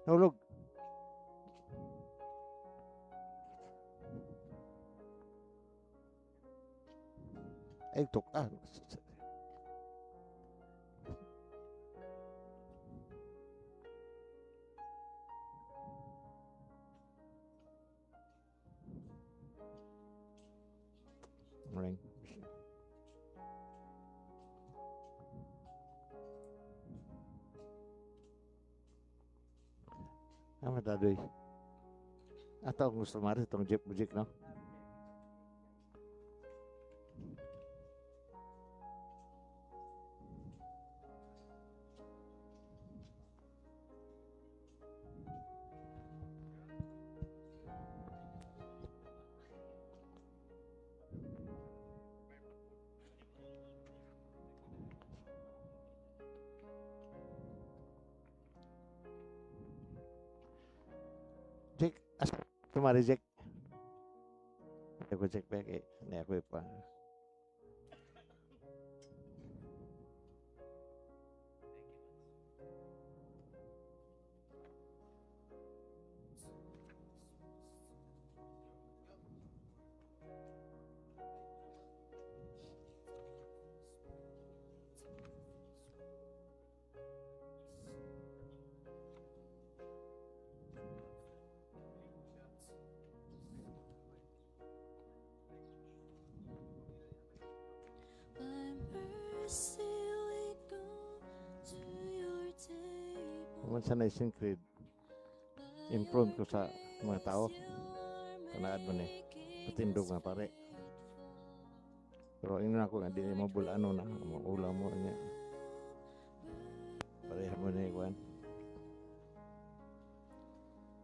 Nahulog. Ay, tuk ah. Ring. Ah, matadoy. Ato ang gusto mari itong jeep bujik, no? Jack, as tumari Jack. Ako Jack back eh. Hindi ako pa. By mercy we go to your table. Kung sa Nicene Creed, By improve your ko sa mga tao. grace you are Kanaad mo ni. making Patindog us nga pare. faithful. Pero ingnon ako nga dili mo bulano na mo ulam mo niya. Pareha mo ni kuan.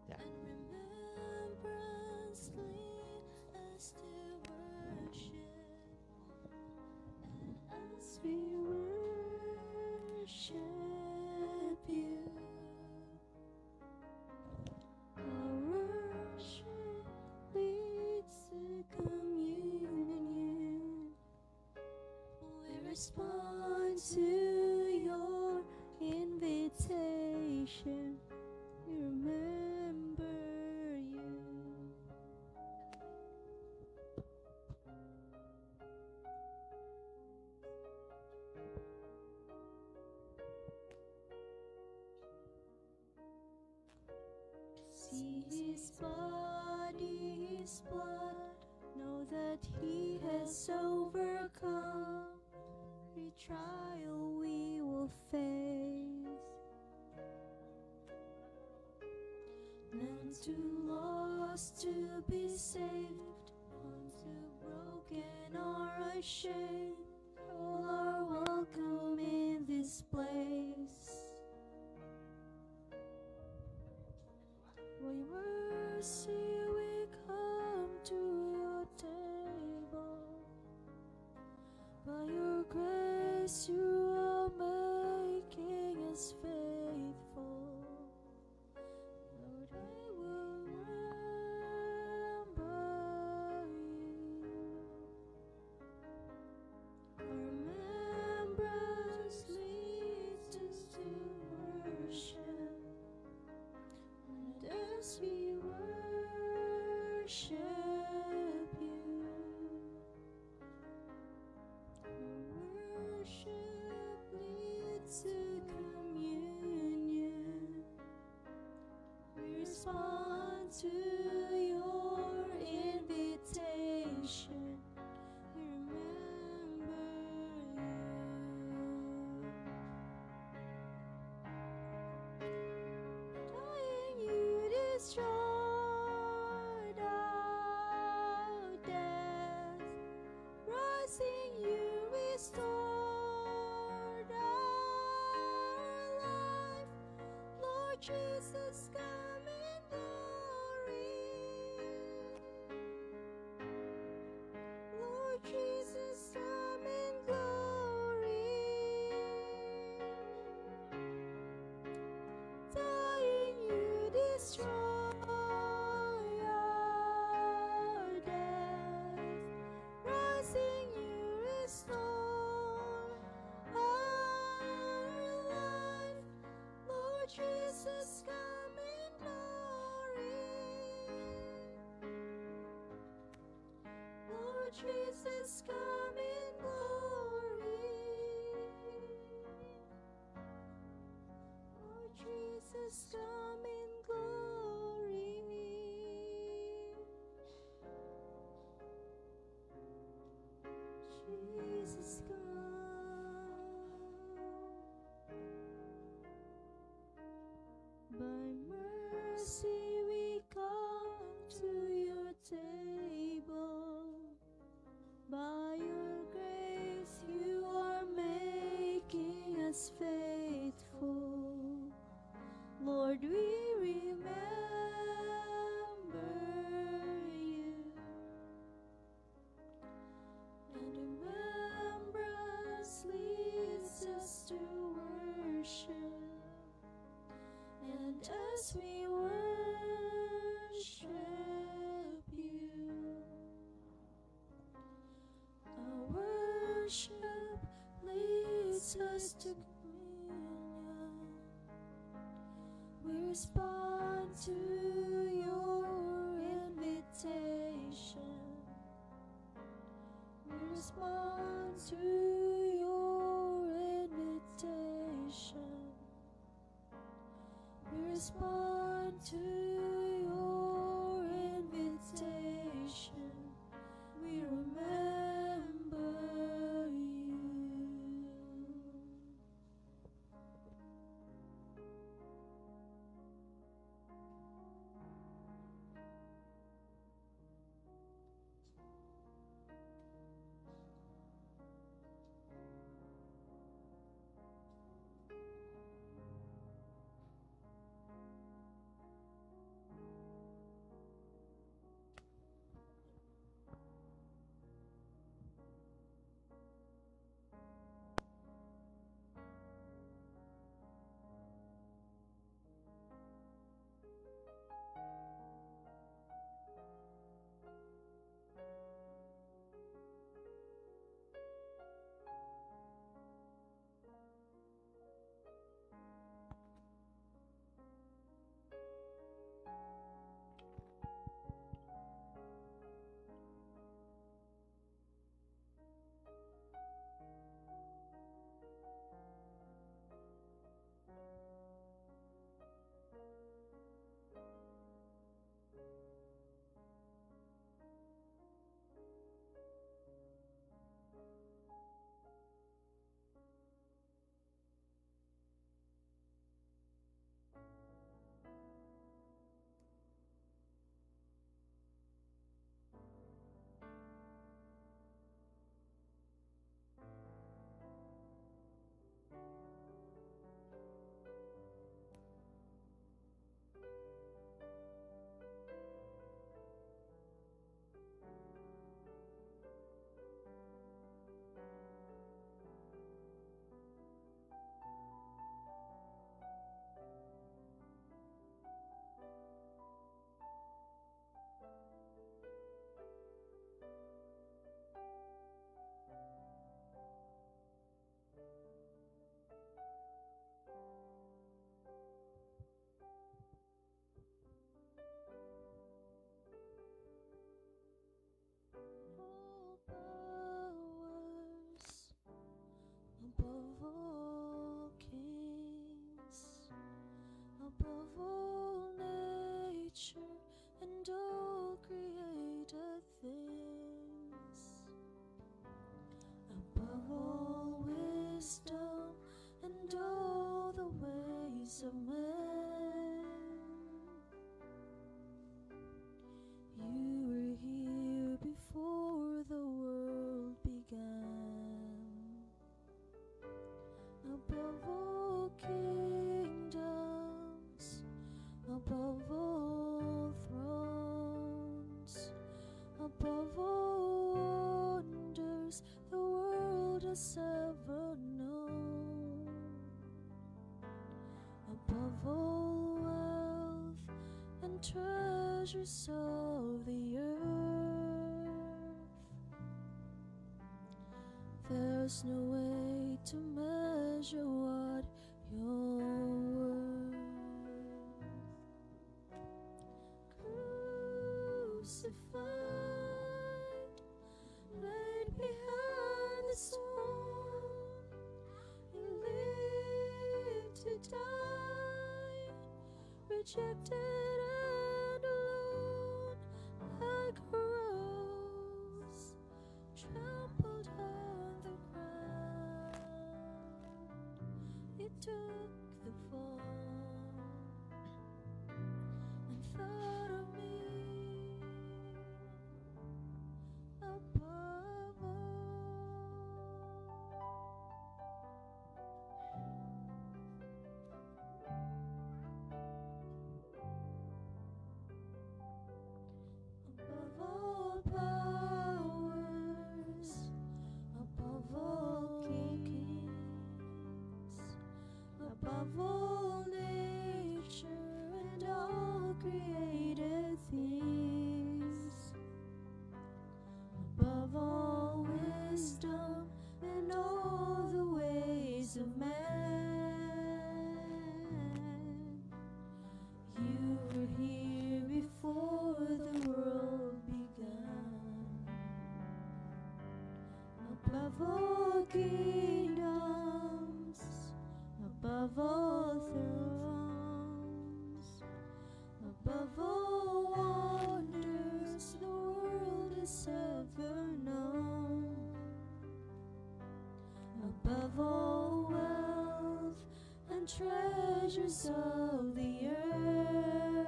Yeah. And remembrance lead us to worship. And as we worship you, our worship leads to communion. We respond to your invitation. We remember you. See his body, his blood, know that he has overcome every trial we will face. None too lost to be saved, none too broken or ashamed. All are welcome in this place. By mercy we come to your table. By your grace you are making us faithful. Lord, we will remember you. Remembrance leads us to worship. And as we worship you, our worship leads to communion. We respond to your invitation. We remember you. Dying, you destroyed our death. Rising, you restored our life. Lord Jesus, come in glory. Lord Jesus, come in glory. Dying, you destroy our death. Rising, you restore our life. Lord Jesus, come in Jesus, come in glory. Lord Jesus, come in glory. Jesus, come. By mercy we come to your table. By your grace you are making us faithful. Lord, we remember you. And remembrance leads us to worship. And as we worship you, our worship leads us to communion. We respond to your invitation. We respond to your invitation. We respond to your invitation. We remember you. All powers, above all kings, above all nature and all created things, above all wisdom and all the ways of man. You were here before the world began. Above all kingdoms, above all thrones, above all wonders the world has ever known, above all wealth and treasures of the earth, there's no way to measure what you're worth. Crucified, Rejected and alone, like a rose trampled on the ground. You took the fall and thought of me above all. Above all powers, above all kings, above all nature and all created things, above all wisdom and all the ways of man. You were here before the world began. Above all kingdoms, above all thrones, above all wonders the world has ever known, above all wealth and treasures of the earth,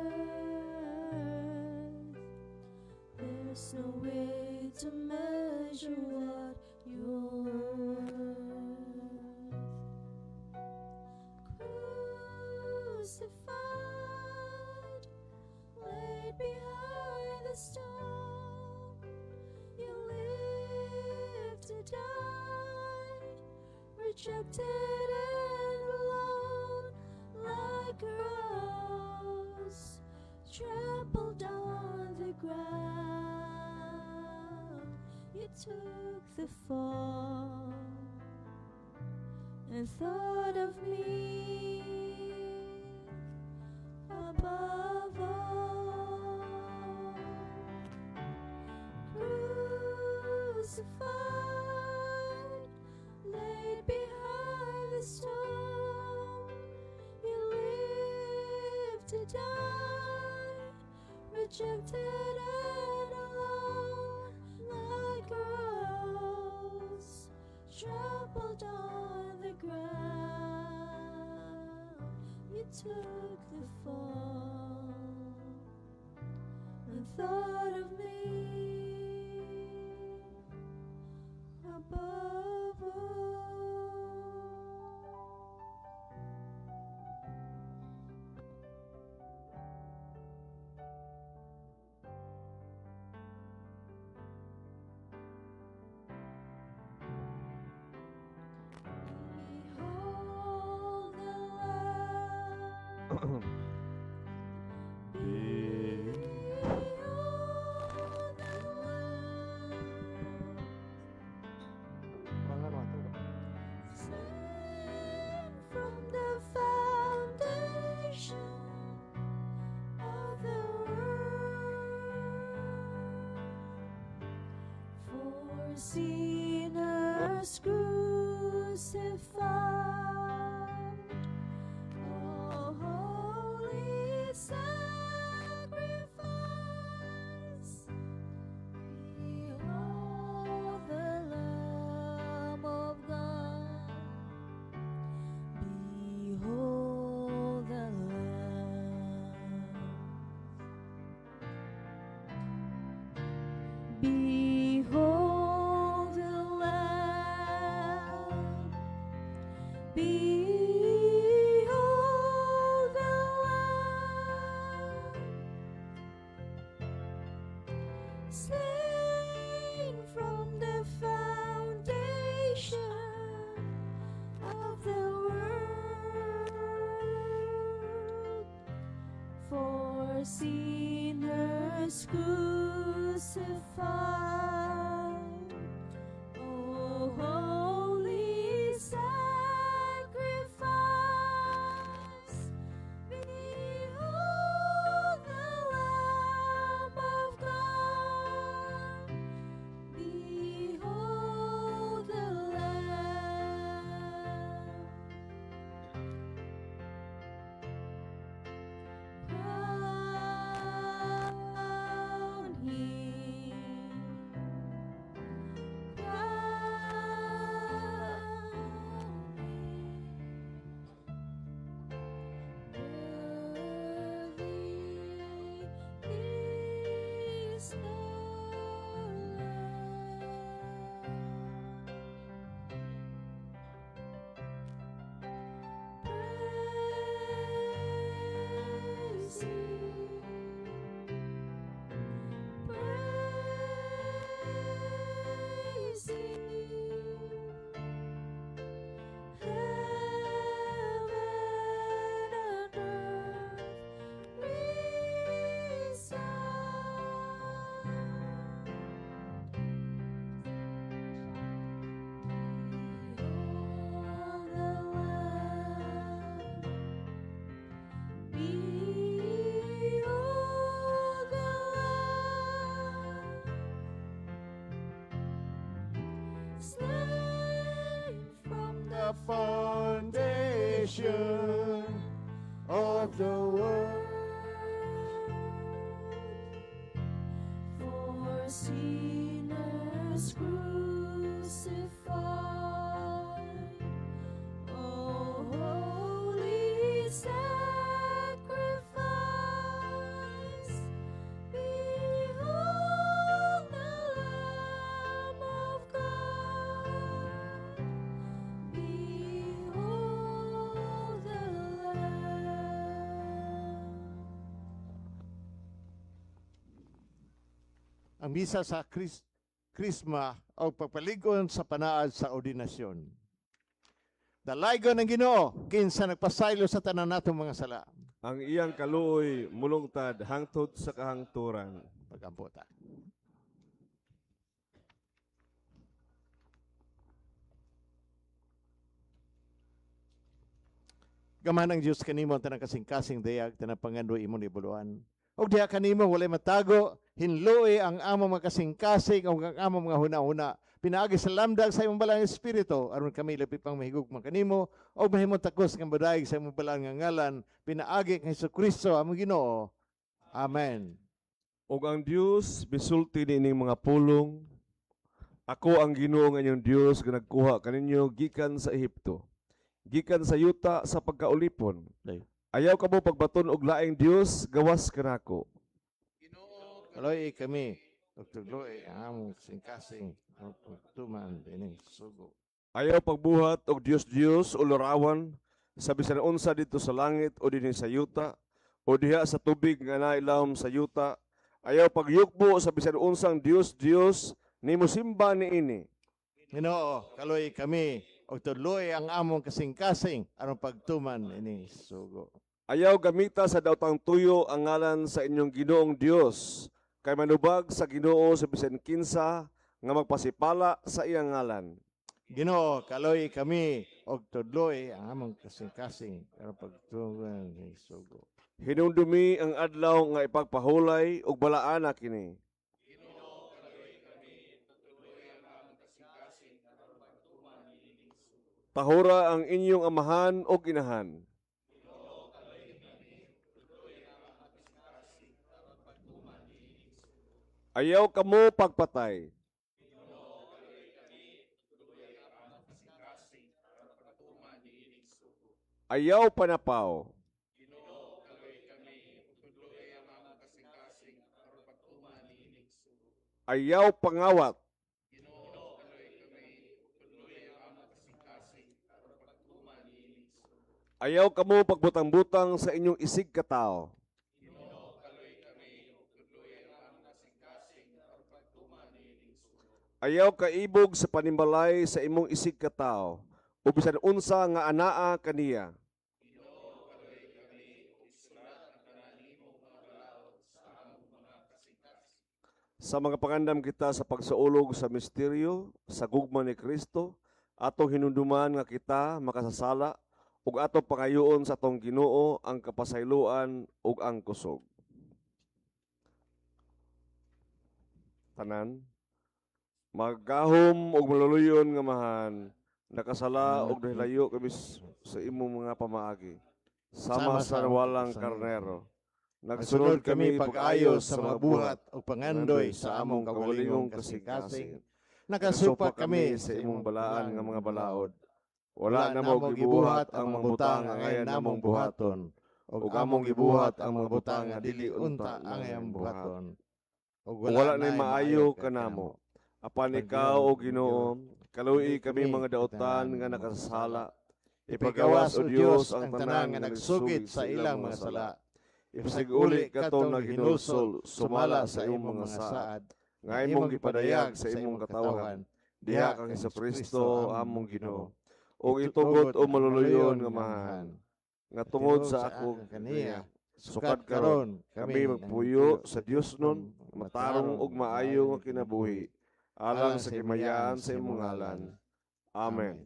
there's no way to measure what you're worth. Crucified, laid behind the stone, you lived to die, rejected and alone, like a rose trampled on the ground. You took the fall and thought of me above all. Crucified, laid behind the stone, you lived to die, rejected and alone, like a rose trampled on the ground. You took the fall and thought of me above all. Behold the Lamb. Behold the Lamb. Mga ano ato ba? Slain from the foundation of the world, for sinners crucified, oh holy sacrifice. Behold the Lamb of God. Behold the Lamb. Behold the Lamb. Behold the Lamb. Slain from the foundation of the world, for sinners crucified. Oh, holy sacrifice, behold the Lamb of God. Behold the Lamb. Salvation of the world. For sinners crucified, O holy sacrifice, behold the Lamb of God, behold the Lamb. Ang misa sa Krisma o pagpaligon sa panaad sa ordinasyon. Dalaygon ang Ginoo, kinsa nagpasaylo sa tanan natong mga sala. Ang iyang kaluoy mulungtad hangtod sa kahangturan. Pagampo ta. Gamahan ang Dios kanimo ang tanang kasing-kasing dayag, tanang pangandoy imong ibuluan. Og diha kanimo walay matago, hinloi ang among mga kasing-kasing ug ang among mga huna-huna. Pinaagi sa lamdag sa imong balang espiritu aron kami lapi pang mahigugma kanimo ug mahimong takos nga modayeg sa imong balaan nga ngalan, pinaagi kang Hesukristo among Ginoo. Amen. Ug ang Dios misulti niining mga pulong: "Ako ang Ginoo nga inyong Dios nga nagkuha kaninyo gikan sa Ehipto, gikan sa yuta sa pagkaulipon. Day. Ayaw kamo pagbaton og laing dios gawas kanako." Kaloy kami ug tudloi ang among kasing-kasing aron pagtuman ining sugo. Ayaw pagbuhat og dios-dios o larawan sa bisan unsa didto sa langit o dinhi sa yuta o diha sa tubig nga nailawom sa yuta. Ayaw pagyukbo sa bisan unsang dios-dios nimo simba niini. Ginoo, kaloy kami ug tudloi ang among kasing-kasing aron pagtuman ining sugo. Ayaw gamita sa daotang tuyo ang ngalan sa inyong Ginoong Dios, kay manubag sa Ginoo sa bisan kinsa nga magpasipala sa iyang ngalan. Ginoo, kaloy kami ug tudloi ang among kasing-kasing aron pagtuman ining sugo. Hinumdumi ang adlaw nga ipagpahulay ug balaana kini. Tahura ang inyong amahan ug inahan. Ayaw kamo pagpatay. Ayaw panapaw. Ayaw pangawat. Ayaw kamo pagbutang-butang sa inyong isig katao. Ayaw kaibog sa panimbalay sa imong isig katao o bisan unsa nga anaa kaniya. Sa mga pangandam kita sa pagsaulog sa misteryo sa gugma ni Kristo, atong hinumduman nga kita makasasala ug atong pangayoon sa atong Ginoo ang kapasayloan ug ang kusog. Tanan, magahom ug maluluyon nga Amahan, nakasala ug nahilayo kami sa imong mga pamaagi. Sama sa walang karnero. Nagsunod kami pag-ayo sa mga buhat ug pangandoy sa among kaugalingong kasing-kasing. Nakasupak kami sa imong balaan nga mga balaod. Wala namo gibuhat ang mga butang nga angayan namong buhaton, ug among gibuhat ang mga butang nga dili unta angayang buhaton. Ug Ug wala nay maayo kanamo. Apan ikaw, O Ginoo, kaluoy kami mga daotan nga nakasasala. Ipagawas, O Dios, ang tanan nga nagsugid sa ilang mga sala. Ipasig-uli katong naghinulsol sumala sa imong mga saad nga imong gipadayag sa imong katawhan diha kang Hesukristo among Ginoo. Ug itugot, o maluluyon nga Amahan, nga tungod sa ako kaniya, sukad karon kami magpuyo sa Dios nun matarong ug maayo nga kinabuhi alang sa kimayaan sa imong ngalan. Amen.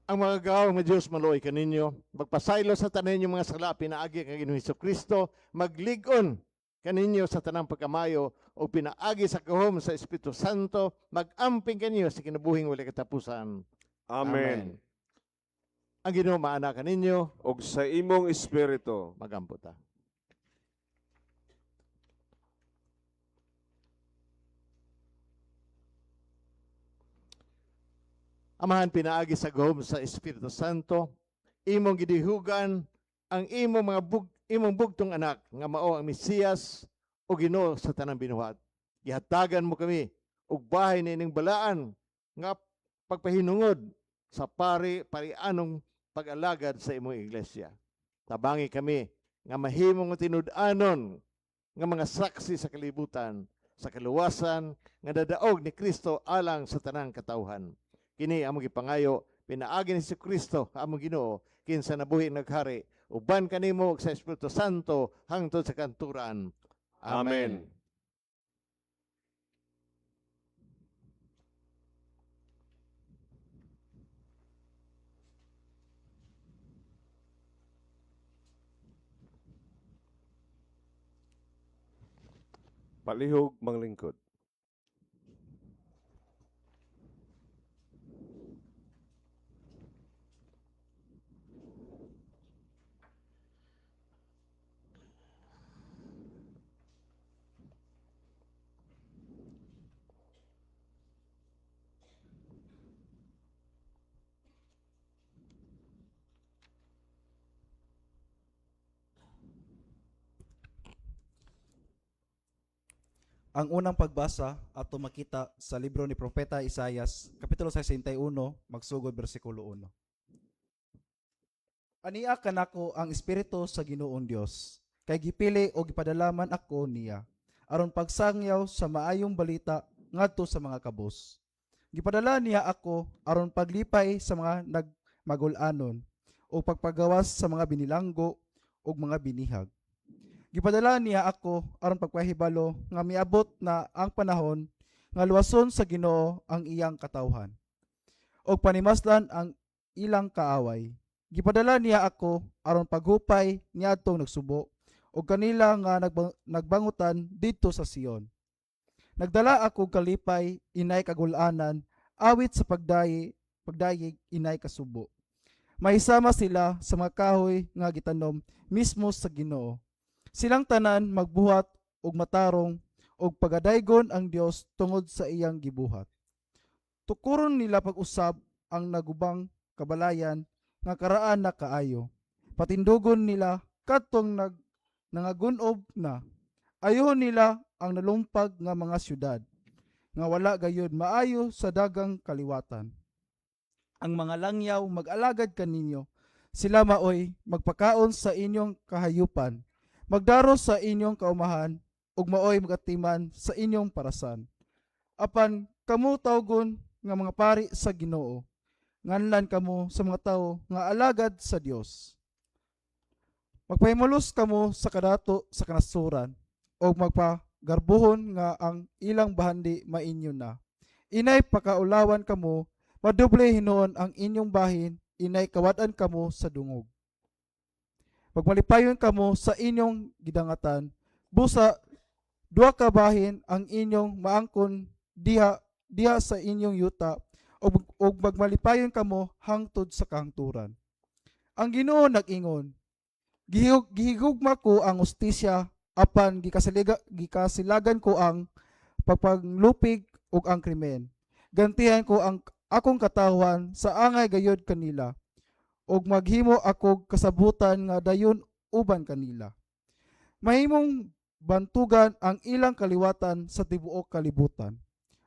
Ang makagagahom nga Dios maluoy kaninyo, magpasaylo sa tanan ninyong mga sala pinaagi kang Ginoong Kristo, maglig-on kaninyo sa tanang pagkamayo o pinaagi sa gahom sa Espiritu Santo, mag-amping kaninyo sa kinabuhing walay katapusan. Amen. Ang Ginoo maana kaninyo, Og sa imong espiritu. Magampo ta. Amahan, pinaagi sa gahom sa Espiritu Santo, imong gidihugan ang imong mga imong bugtong anak nga mao ang Mesiyas o Ginoo sa tanang binuhat. Gihatagan mo kami og bahin niining balaan nga pagpahinungod sa pari parianong pag-alagad sa imong iglesia. Tabangi kami nga mahimong tinud-anon nga mga saksi sa kalibutan sa kaluwasan nga dadaog ni Kristo alang sa tanang katawhan. Kini among gipangayo pinaagi ni Kristo among Ginoo, kinsa nabuhi naghari uban kanimo ug sa Espiritu Santo hangtod sa kanturan. Amen. Palihog manglingkod. Ang unang pagbasa ato makita sa libro ni Propeta Isayas, Kapitulo 61, magsugod bersikulo 1. Ania kanako ang espiritu sa Ginoong Dios, kay gipili o gipadalaman ako niya, aron pagsangyaw sa maayong balita ngadto sa mga kabos. Gipadala niya ako aron paglipay sa mga nagmagul-anon o pagpagawas sa mga binilanggo ug mga binihag. Gipadala niya ako aron pagpahibalo nga miabot na ang panahon nga luwason sa Ginoo ang iyang katawhan ug panimaslan ang ilang kaaway. Gipadala niya ako aron paghupay niadtong nagsubo ug kanila nga nagbangutan didto sa Sion. Nagdala ako kalipay inay kagulanan, awit sa pagdayeg inay kasubo. Mahisama sila sa mga kahoy nga gitanom mismo sa Ginoo. Silang tanan magbuhat og matarong og pagadaygon ang Dios tungod sa iyang gibuhat. Tukuron nila pag-usab ang nagubang kabalayan nga karaan na kaayo. Patindugon nila kadtong nangagunob na. Ayuhon nila ang nalumpag nga mga syudad nga wala gayud maayo sa dagang kaliwatan. Ang mga langyaw mag-alagad kaninyo. Sila maoy magpakaon sa inyong kahayupan, magdaro sa inyong kaumahan, ug maoy magatiman sa inyong parasan. Apan kamo tawgon nga mga pari sa Ginoo, nganlan kamo sa mga tawo nga alagad sa Dios. Magpahimulos kamo sa kadato sa kanasuran, ug magpagarbuhon nga ang ilang bahandi mainyo na. Inay pakaulawan kamo, madoble hinuon ang inyong bahin, inay kawad-an kamo sa dungog. Magmalipayon kamo sa inyong gidangatan, busa duha ka bahin ang inyong maangkon diha diha sa inyong yuta, ug magmalipayon kamo hangtod sa kahangturan. Ang Ginoo nag-ingon, gihigugma ko ang hustisya, apan gikasilagan ko ang pagpanglupig ug ang krimen. Gantihan ko ang akong katawhan sa angay gayod kanila, ug maghimo ako kasabutan nga dayon uban kanila. Mahimong bantugan ang ilang kaliwatan sa tibuok kalibutan,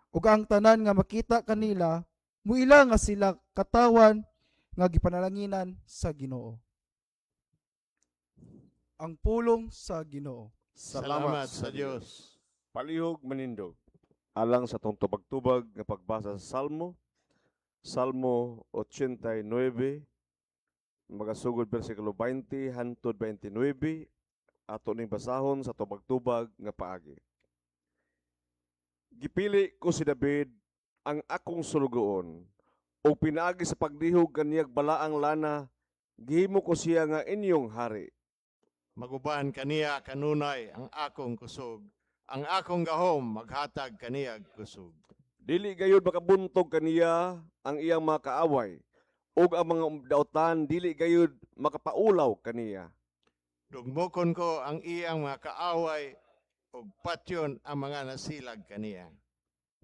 ug ang tanan nga makita kanila muila nga sila katawan nga gipanalanginan sa Ginoo. Ang pulong sa Ginoo. Salamat sa Dios. Palihog manindog. Alang sa atong tubag-tubag nga pagbasa sa Salmo, Salmo 89, magasugod bersikulo 20 hantod 29, ato ning basahon sa tubag-tubag nga paagi. Gipili ko si David ang akong sulugoon, ug pinaagi sa pagdihog kaniyag balaang lana, gihimo ko siya nga inyong hari. Maguban kaniya kanunay ang akong kusog. Ang akong gahom maghatag kaniya kusog. Dili gayud makabuntog kaniya ang iyang mga kaaway ug ang mga dautan dili gayud makapaulaw kaniya. Dugmokon ko ang iyang mga kaaway ug patyon ang mga nasilag kaniya.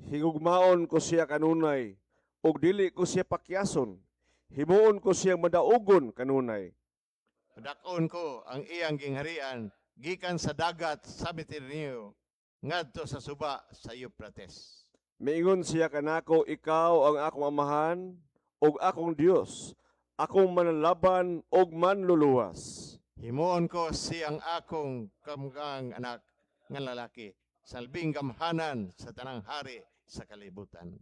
Higugmaon ko siya kanunay ug dili ko siya pakyason. Himuon ko siyang madaugon kanunay. Dakon ko ang iyang gingharian gikan sa dagat sa Mediterraneo ngadto sa suba sa Euphrates. Miingon siya kanako, ikaw ang akong amahan ug akong Dios, akong manalaban ug manluluwas. Himuon ko siyang akong kamgang anak nga lalaki, salbing gamhanan sa tanang hari sa kalibutan.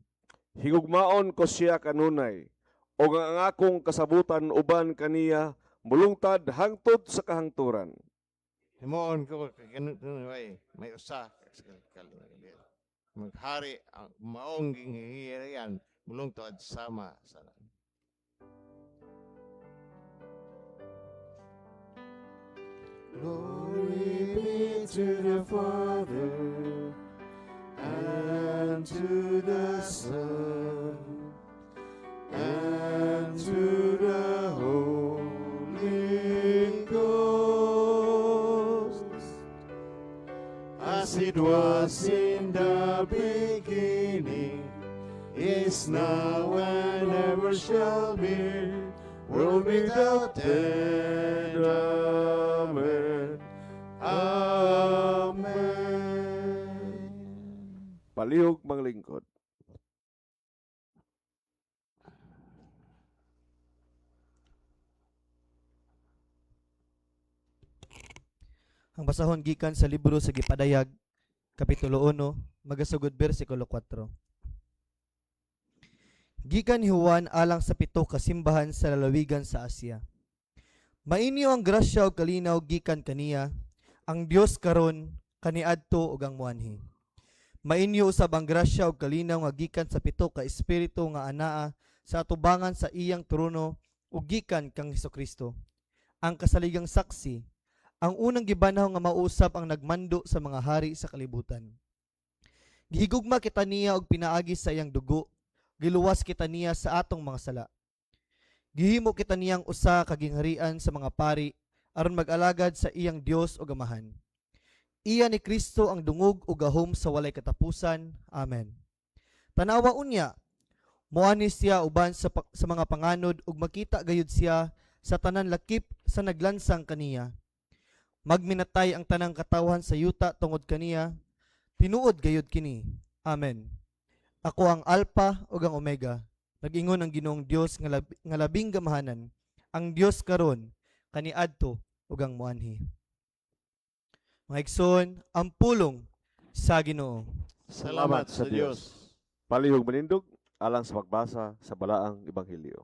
Higugmaon ko siya kanunay ug ang akong kasabutan uban kaniya mulungtad hangtod sa kahangturan. Himuon ko kanunay may usa sa maghari ang maong gingharian mulungtad sama sa. Glory be to the Father, and to the Son, and to the Holy Ghost, As it was in the beginning, is now, and ever shall be, world without end. Amen. Amen. Palihog manglingkod. Ang basahon gikan sa libro sa Gipadayag, Kapitulo 1, magasugod bersikulo 4. Gikan ni Juan alang sa pito ka simbahan sa lalawigan sa Asia. Mainyo ang grasya ug kalinaw gikan kaniya, ang Dios karon kaniadto ug ang muanhi. Mainyo usab ang grasya ug kalinaw nga gikan sa pito ka espiritu nga anaa sa atubangan sa iyang trono ug gikan kang Hesukristo. Ang kasaligang saksi, ang unang gibanhaw nga mausap ang nagmando sa mga hari sa kalibutan. Gihigugma kita niya og pinaagi sa iyang dugo, giluwas kita niya sa atong mga sala. Gihimo kita niyang usa ka gingharian sa mga pari aron mag-alagad sa iyang Dios ug Amahan. Iya ni Kristo ang dungog ug gahom sa walay katapusan. Amen. Tanawa unya, moani siya uban sa mga panganod ug makita gayud siya sa tanan lakip sa naglansang kaniya. Magminatay ang tanang katawhan sa yuta tungod kaniya. Tinuod gayud kini. Amen. Ako ang Alpha ug ang Omega. Nag-ingon ang Ginoong Dios nga labing gamahanan. Ang Dios karon kaniadto ug ang muanhi. Mga igsoon, ang pulong sa Ginoo. Salamat sa Dios. Palihog manindog alang sa pagbasa sa balaang ebanghelyo.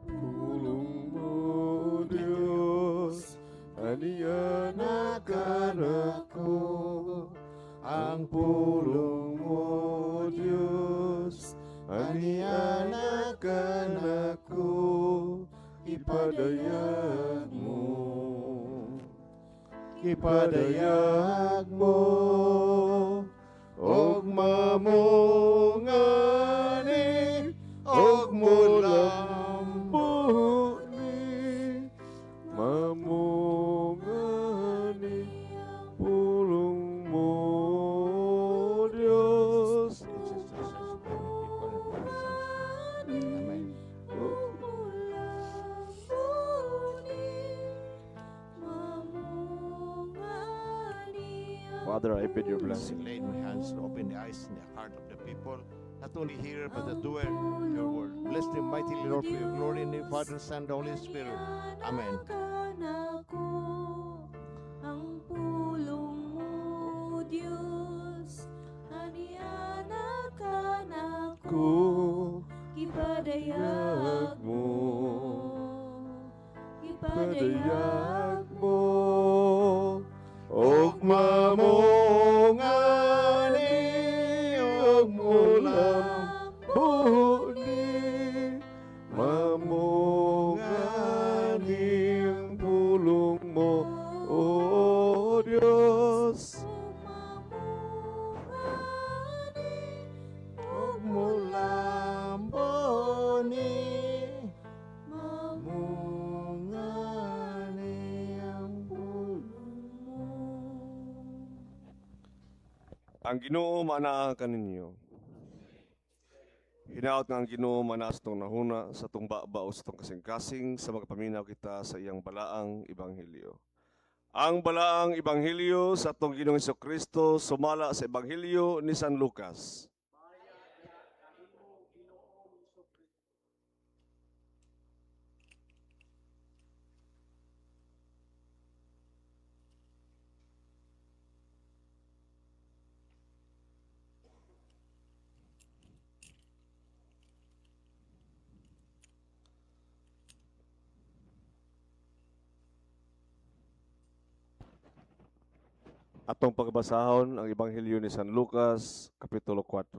Pulong mo, Diyos, aniya na kanako. Ang pulong mo, Diyos, aniya na kanako. Ipadayag mo, ipadayag mo, og mamungani, og mulambo ni, Mamungani pulong mo, Diyos. Amen. Father, I bid your blessing. Lay my hands to open the eyes and the heart of the people, not only hearer but the doer of your word. Bless them mightily, Lord, for your glory in the Father, Son, and Holy Spirit. Amen. Ang pulong mo, Diyos, aniya. Ipadayag mo og mamungani og mulambo ni, mamungani ang pulong mo, O Dios. Og mulambo ni, mungani ang pulong mo. Ang Ginoo maanaa kaninyo. Hinaot nga ang Ginoo maanaa sa atong hunahuna, sa atong baba o sa atong kasing-kasing sa magapaminaw kita sa iyang balaang ebanghelyo. Ang balaang ebanghelyo sa atong Ginoong Kristo sumala sa ebanghelyo ni San Lucas. Atong pagbasahon ang ebanghelyo ni San Lucas kapitulo 4.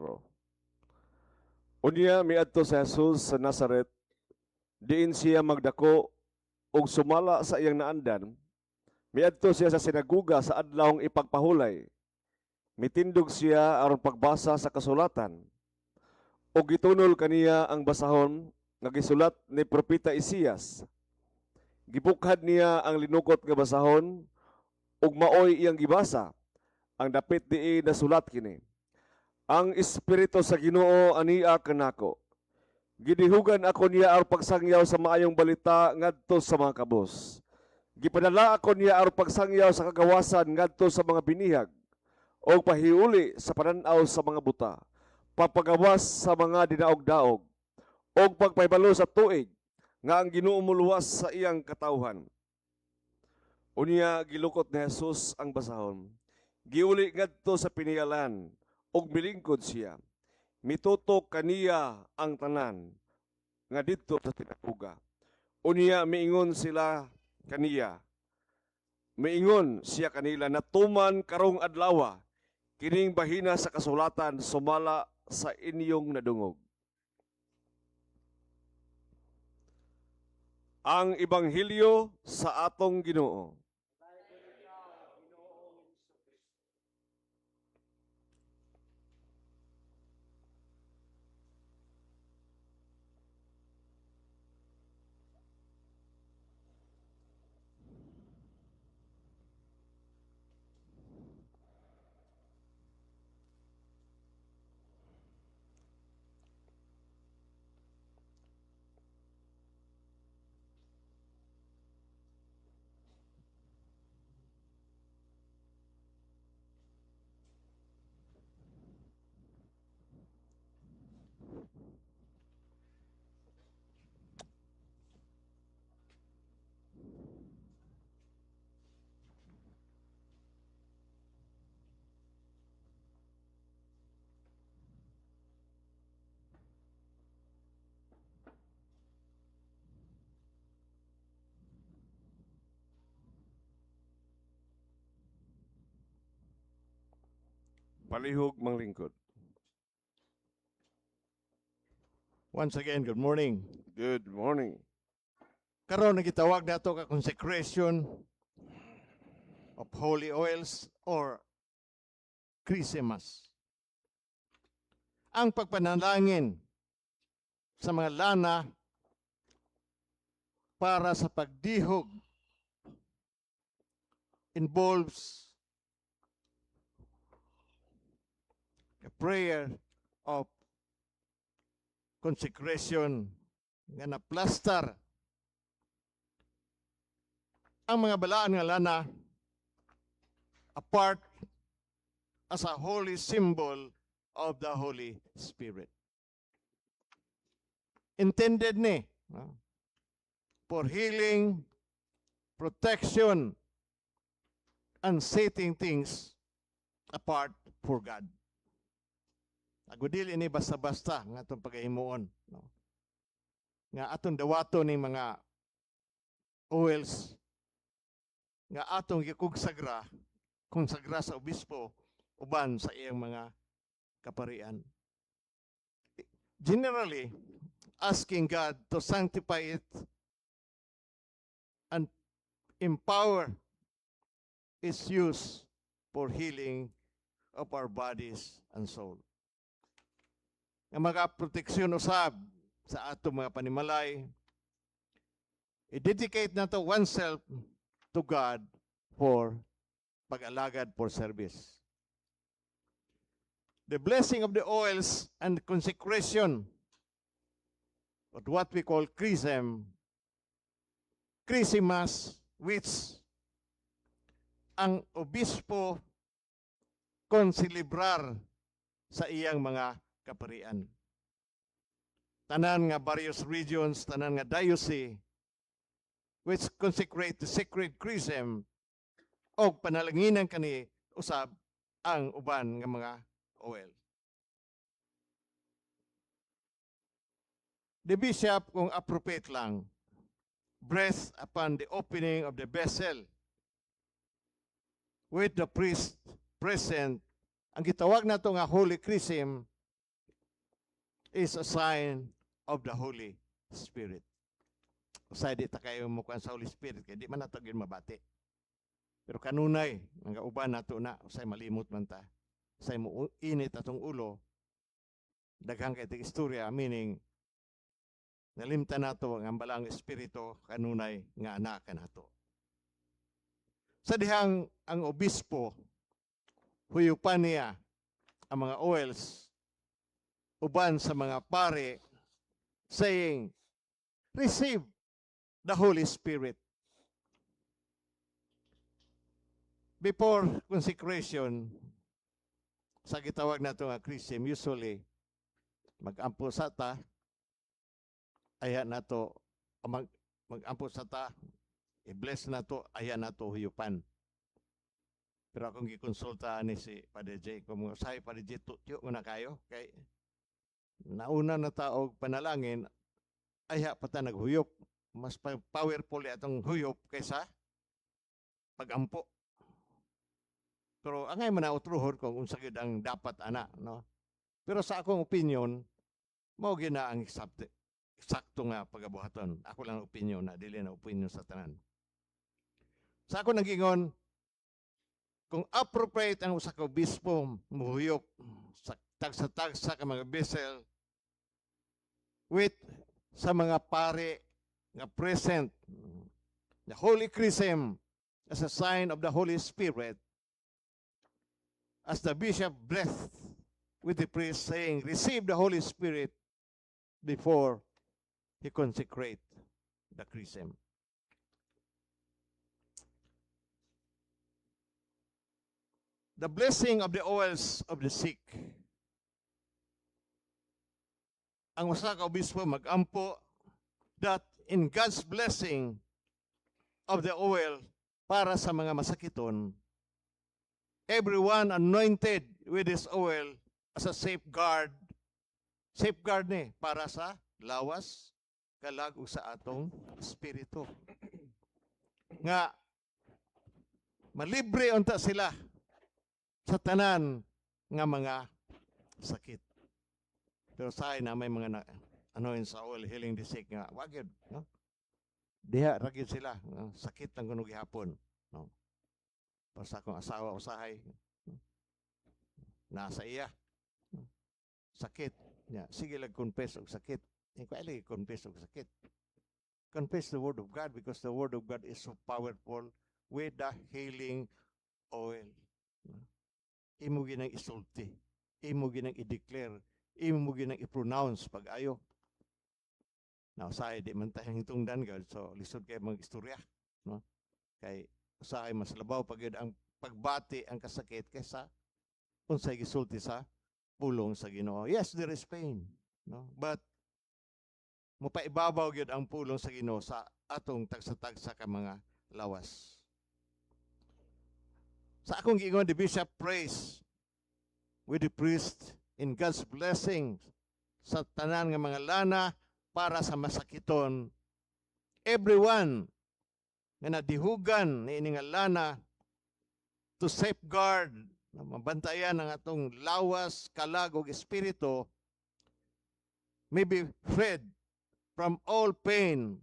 Unya miadto si Jesus sa Nazaret, diin siya magdako ug sumala sa iyang naandan. Miadto siya sa sinaguga sa adlawng ipagpahulay. Mitindog siya aron pagbasa sa kasulatan. Ug gitunol kaniya ang basahon nga gisulat ni propeta Isaias. Gibukhad niya ang linukot nga basahon ug maoy iyang gibasa. Ang dapit diin nasulat kini: "Ang Espiritu sa Ginoo ania kanako. Gidihugan ako niya aron pagsangyaw sa maayong balita ngadto sa mga kabos. Gipadala ako niya aron pagsangyaw sa kagawasan ngadto sa mga binihag og pahiuli sa panan-aw sa mga buta, pagpagawas sa mga dinaog-daog og pagpahibalo sa tuig nga ang Ginoo moluwas sa iyang katawhan." Unya gilukot ni Jesus ang basahon. Giuli ngadto sa pinialan ug milingkod siya. Mitutok kaniya ang tanan nga didto sa sinagoga. Unya miingon sila kaniya. Miingon siya kanila, "Natuman karong adlawa kining bahina sa kasulatan sumala sa inyong nadungog." Ang Ebanghelyo sa atong Ginoo. Palihog manglingkod. Once again, good morning. Good morning. Karon gitawag nato ka consecration of holy oils or Christmas. Ang pagpanalangin sa mga lana para sa pagdihog involves a prayer of consecration nga na-plaster ang mga balaan nga lana apart as a holy symbol of the Holy Spirit. Intended ni, no, for healing, protection, and setting things apart for God. Ago dili ni basta-basta nga atong pagahimuon, no? Nga atong dawato ni mga oils nga atong gikonsagra, konsagra sa obispo uban sa iyang mga kaparian. Generally, asking God to sanctify it and empower its use for healing of our bodies and soul. Nga makaproteksyon usab sa atong mga panimalay, i-dedicate nato oneself to God for pag-alagad, for service. The blessing of the oils and consecration of what we call chrism, Christmas, which ang obispo konselebrar sa iyang mga kaparian. Tanan nga various regions, tanan nga diocese, which consecrate the sacred chrism og panalanginan kani usab ang uban nga mga oil. The bishop, kung appropriate lang, breath upon the opening of the vessel with the priest present. Ang gitawag nato nga Holy Chrism is a sign of the Holy Spirit. Usay di ta kayo mo sa Holy Spirit kay di man nato gyud mabati. Pero kanunay nga uban nato na, usay malimot man ta. Usay mo init atong ulo. Daghang kay istorya, meaning nalimtan nato ang Balaang Espiritu kanunay nga anak kanato. Sa dihang ang obispo huyupan niya ang mga oils uban sa mga pare, saying, "Receive the Holy Spirit." Before consecration, sa gitawag nato nga chrism, usually magampo sa ta, aya nato magampo sa ta, i-bless nato, aya nato huyupan. Pero akong gikonsulta ni si Padre J, kung usahay, Padre J, tutyo mo na kayo kay nauna na ta og panalangin, ayha pa ta naghuyop. Mas powerful atong huyop kaysa pagampo. Pero angay man na utruhon kung unsa gyud ang dapat ana, no? Pero sa akong opinion, mao gyud na ang eksakto, eksakto nga pagabuhaton. Ako lang opinion na, dili na opinion sa tanan. Sa ako nagingon, kung appropriate ang usa ka obispo muhuyop sa tagsa-tagsa ka mga vessel with sa mga pare nga present, the Holy Chrism as a sign of the Holy Spirit, as the bishop breathed with the priest, saying, "Receive the Holy Spirit," before he consecrate the chrism. The blessing of the oils of the sick. Ang usa ka obispo magampo that in God's blessing of the oil para sa mga masakiton, everyone anointed with this oil as a safeguard, safeguard ni para sa lawas, kalag ug sa atong espiritu. Nga malibre unta sila sa tanan nga mga sakit. Pero sa na may mga na, ano yun sa oil healing the sick nga wag yun, no? Diha ra gyud sila, no? Sakit lang kuno gihapon, no? Para sa akong asawa usahay, no? Nasa iya, no? Sakit nya, sige lang confess og sakit. Ko lagi confess og sakit. Confess the word of God because the word of God is so powerful with the healing oil, no? Imo ginang isulti, imo ginang i-declare, imo ginang i-pronounce pag-ayo. Now, usahay di man tayo hitungdan God, so lisod kay mag istorya, no? Kay usahay mas labaw pag yun ang pagbati ang kasakit kaysa unsay gisulti sa pulong sa Ginoo. Yes, there is pain, no? But mapaibabaw gyud ang pulong sa Ginoo sa atong tagsa-tagsa ka mga lawas. Sa akong giingon, the bishop prays with the priest in God's blessing sa tanan nga mga lana para sa masakiton. Everyone Nga nadihugan ni ini nga lana to safeguard na mabantayan ang atong lawas, kalag ug espiritu may be freed from all pain,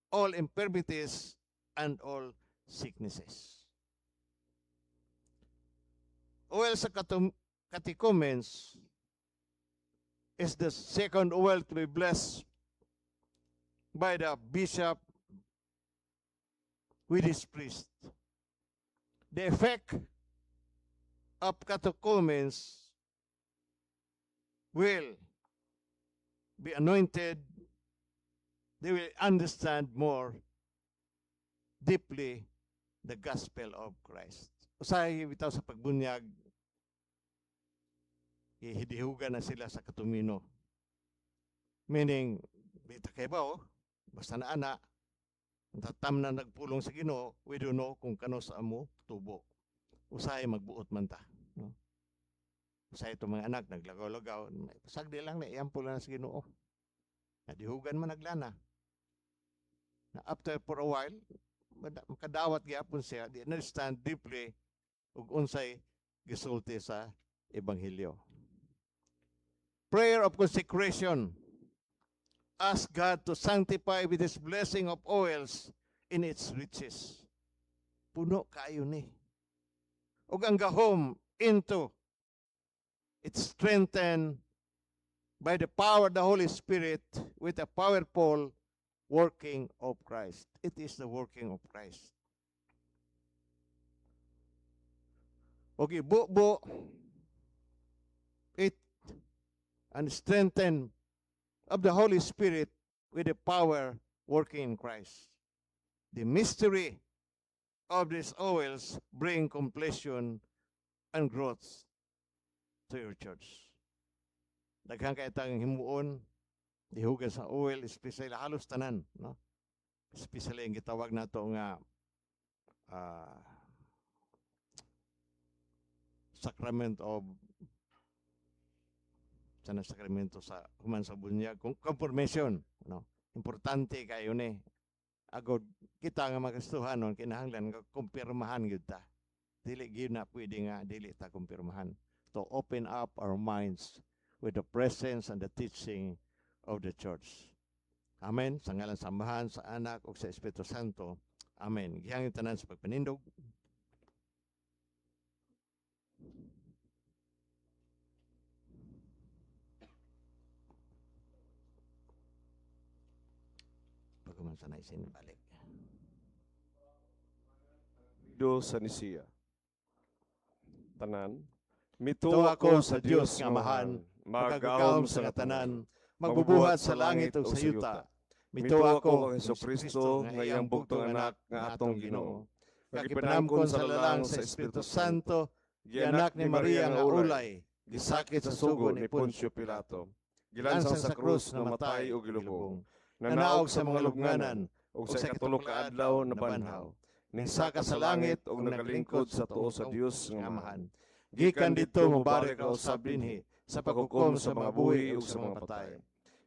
all infirmities, and all sicknesses. Oil sa catechumens is the second oil to be blessed by the bishop with his priest. The effect of catechumens will be anointed, they will understand more deeply the gospel of Christ. Usahay bitaw sa pagbunyag, ihidihugan na sila sa katumino. Meaning, di ta kay ba oh, basta na ana, tatam na nagpulong sa Ginoo, we don't know kung kano sa amo tubo. Usahay magbuot man ta. No? Usahay itong mga anak, naglagaw-lagaw, sagdi lang na iyampo lang sa Ginoo. Nadihugan man naglana. Na after for a while, makadawat gyapon siya, di understand deeply ug unsay gisulti sa ebanghelyo. Prayer of consecration. Ask God to sanctify with His blessing of oils in its riches. Puno kaayo ni. Ug ang gahom into it's strengthened by the power of the Holy Spirit with the powerful working of Christ. It is the working of Christ. Okay, bubo it and strengthen of the Holy Spirit with the power working in Christ. The mystery of these oils bring completion and growth to your church. Daghan kay tang himuon dihugan sa oil, especially halos tanan, no? Especially ang gitawag nato nga sacrament of sana, sakramento sa human sa bunyag, confirmation, no? Importante kayo ni agod kita nga mga Kristohanon, kinahanglan nga kumpirmahan gyud ta. Dili gyud na pwede nga dili ta kumpirmahan, to open up our minds with the presence and the teaching of the church. Amen. Sa ngalan sa Amahan, sa Anak ug sa Espiritu Santo. Amen. Gihangyo tanan sa pagpanindog. Pagkuman sa naisin balik. Do sa Nicea. Tanan. Mituo Mituo ako sa Dios nga Amahan, makagagahom sa tanan, magbubuhat sa langit ug sa yuta. Mituo ako kang Hesukristo nga iyang bugtong anak nga atong Ginoo. Nga gipanamkon sa lalang sa Espiritu Santo, gianak ni Maria nga ulay, gisakit sa sugo ni Poncio Pilato. Gilansang sa krus, namatay ug gilubong. Nanaog sa mga lubnganan, ug sa ikatulo ka adlaw nabanhaw. Nisaka sa langit ug nagalingkod sa tuo sa Dios nga Amahan. Gikan didto mobalik usab dinhi sa paghukom sa mga buhi ug sa mga patay.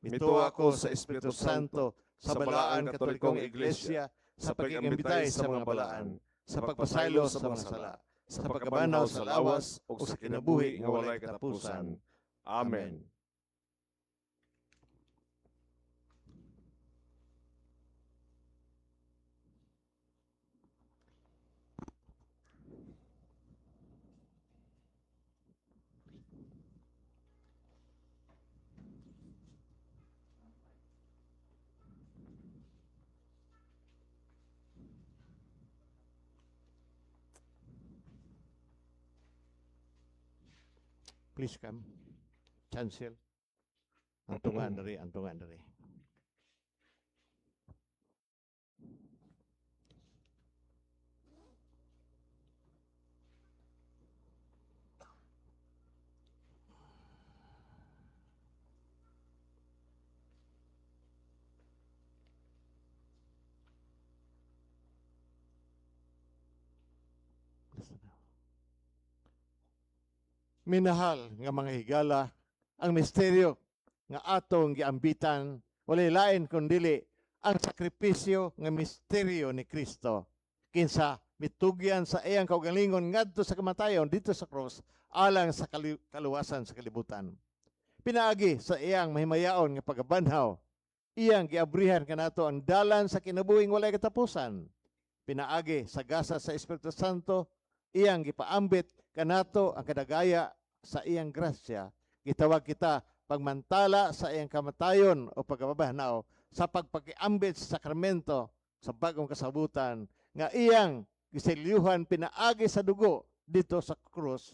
Mituo ako sa Espiritu Santo, sa balaan katolikong iglesia, sa pag-imbitay sa mga balaan, sa pagpasaylo sa mga sala, sa pagkabanhaw sa lawas ug sa kinabuhi nga walay katapusan. Amen. Please come. Chancel. Antungan diri, antungan diri. Minahal nga mga higala, ang misteryo nga atong giambitan walay lain kundili ang sakripisyo nga misteryo ni Kristo. Kinsa mitugyan sa iyang kaugalingon ngadto sa kamatayon dito sa cross alang sa kaluwasan sa kalibutan. Pinaagi sa iyang mahimayaon nga pagabanhaw, iyang giabrihan kanato ang dalan sa kinabuhing walay katapusan. Pinaagi sa gasa sa Espiritu Santo, iyang gipaambit kanato ang kadagaya sa iyang grasya. Gitawag kita pagmantala sa iyang kamatayon o pagkababanhaw sa pagpakiambit sa sakramento sa bagong kasabutan nga iyang giselyuhan pinaagi sa dugo dito sa krus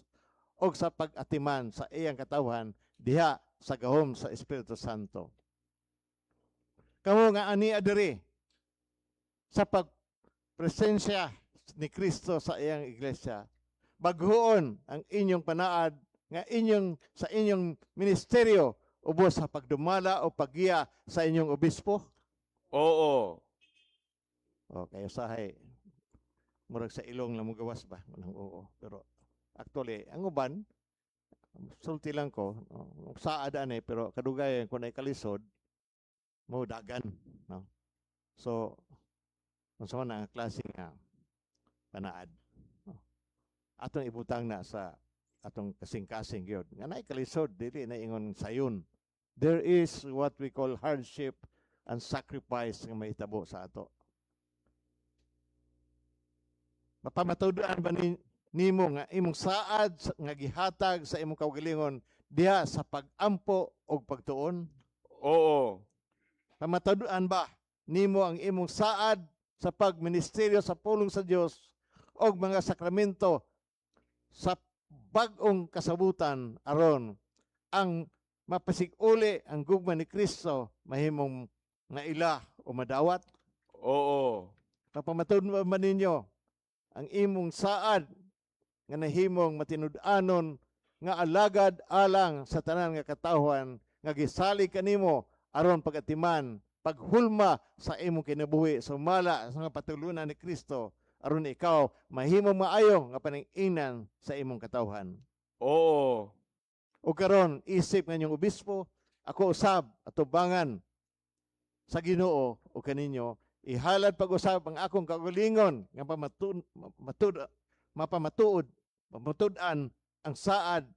o sa pag-atiman sa iyang katawhan diha sa gahom sa Espiritu Santo. Kamo nga ani adiri sa pagpresensya ni Kristo sa iyang iglesia, baghuon ang inyong panaad nga inyong sa inyong ministeryo ubos sa pagdumala o paggiya sa inyong obispo. Oo. O kayo sahay murag sa ilong lang mo gawas ba? Walang oo. Pero actually ang uban sulti lang ko, no, saad ani pero kadugayan kung ay kalisod mo dagan, no? So unsa man ang klase nga panaad, no? Atong ibutang na sa atong kasing-kasing gyud nga naay kalisod, dili na ingon sayon. There is what we call hardship and sacrifice nga mahitabo sa ato. Mapamatudan ba nimo nga imong saad nga gihatag sa imong kaugalingon diha sa pag-ampo og pagtuon? Oo. Pamatudan ba nimo ang imong saad sa pagministeryo sa pulong sa Dios og mga sakramento sa bag-ong kasabutan aron ang mapasig-uli ang gugma ni Kristo mahimong nga ila o madawat? Oo. Kapamatudan ba ninyo ang imong saad nga nahimong matinud-anon nga alagad alang sa tanan nga katawhan nga gisalig kanimo aron pagatiman, paghulma sa imong kinabuhi sumala sa nga patulunan ni Kristo aron ikaw mahimong maayo nga paninginan sa imong katawhan? Oo. O karon isip nga inyong obispo, ako usab atubangan sa Ginoo o kaninyo ihalad pag-usab ang akong kaugalingon nga mapamatuod, pamatud-an ang saad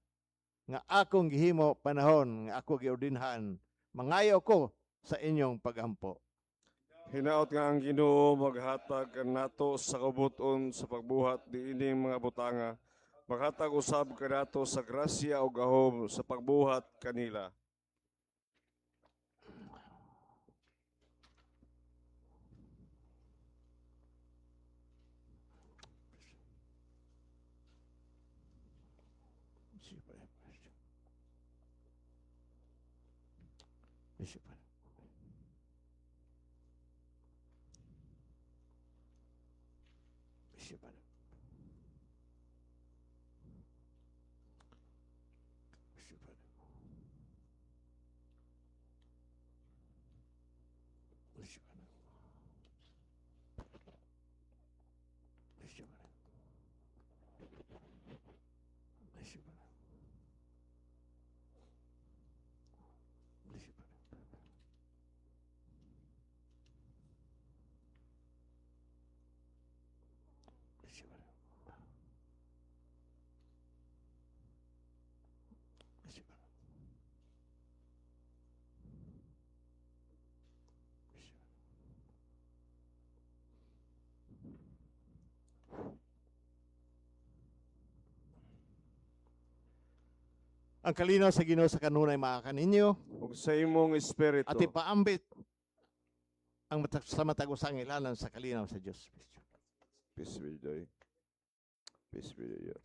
nga akong gihimo panahon nga ako giordinhan. Mangayo ko sa inyong pagampo. Hinaot nga ang Ginoo maghatag kanato sa kabuton sa pagbuhat niining mga butanga. Maghatag usab kanato sa grasya o gahom sa pagbuhat kanila. Ang kalinaw sa Ginoo sa kanunay maaka ninyo Ug sa imong espiritu. at ipaambit ang sa matag usang ilalan sa kalinaw sa Dios. Peace be with you. Peace be with you.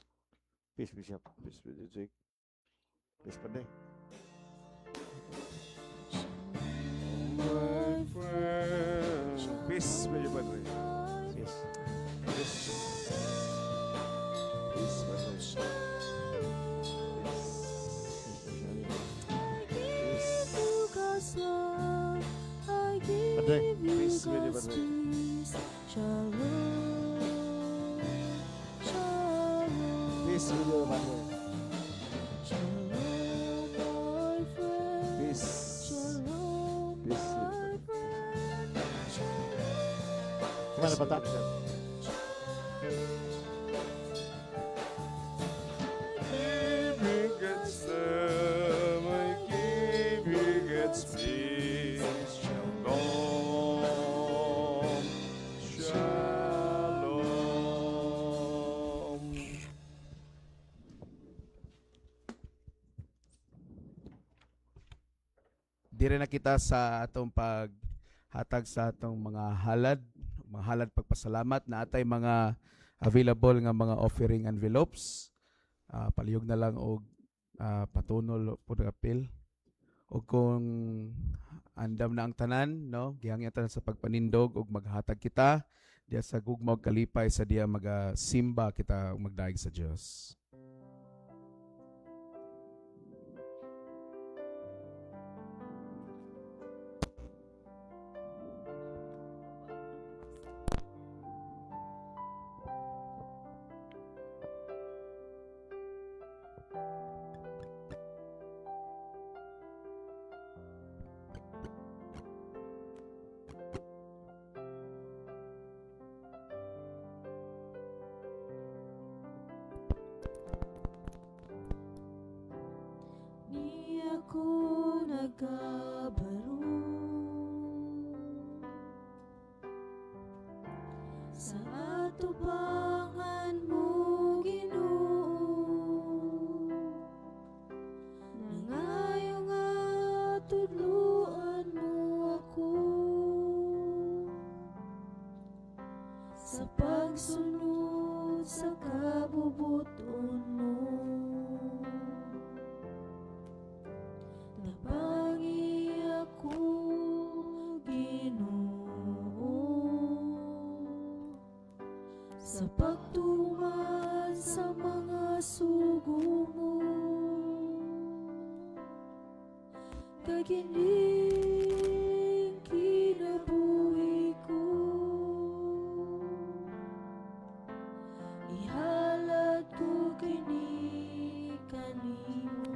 Peace, Bishop. Peace be with you, Jake. Peace, Padre. My friend. Peace be with you, Padre. Peace. Peace. Peace, Padre. Peace. I give you God's love. I give Padre, you peace be with you, God's Padre. peace. Shalom. Shalom. Peace be with you, Padre. Shalom, my friend. Peace. Shalom, Peace be my with you. friend. Shalom. Kumana pa ta? Peace be with you. He begets them, he begets peace. Shalom, shalom. Dire na kita sa atong paghatag sa atong mga halad pagpasalamat na atay mga available nga mga offering envelopes. Palihog na lang og patunol pud apil. Og kung andam na ang tanan, no, gihangyo tanan sa pagpanindog og maghatag kita diya sa gugma ug kalipay sa diya magasimba kita ug magdaig sa Dios. Ni ako nagkabaro sa atubangan mo, Ginoo. Nangayo nga tudluan mo ako sa pagsunod sa kabubuton mo. Tabangi ako, Ginoo, sa pagtuman sa mga sugo mo. Kay kining kinabuhi ko, ihalad ko kini kanimo.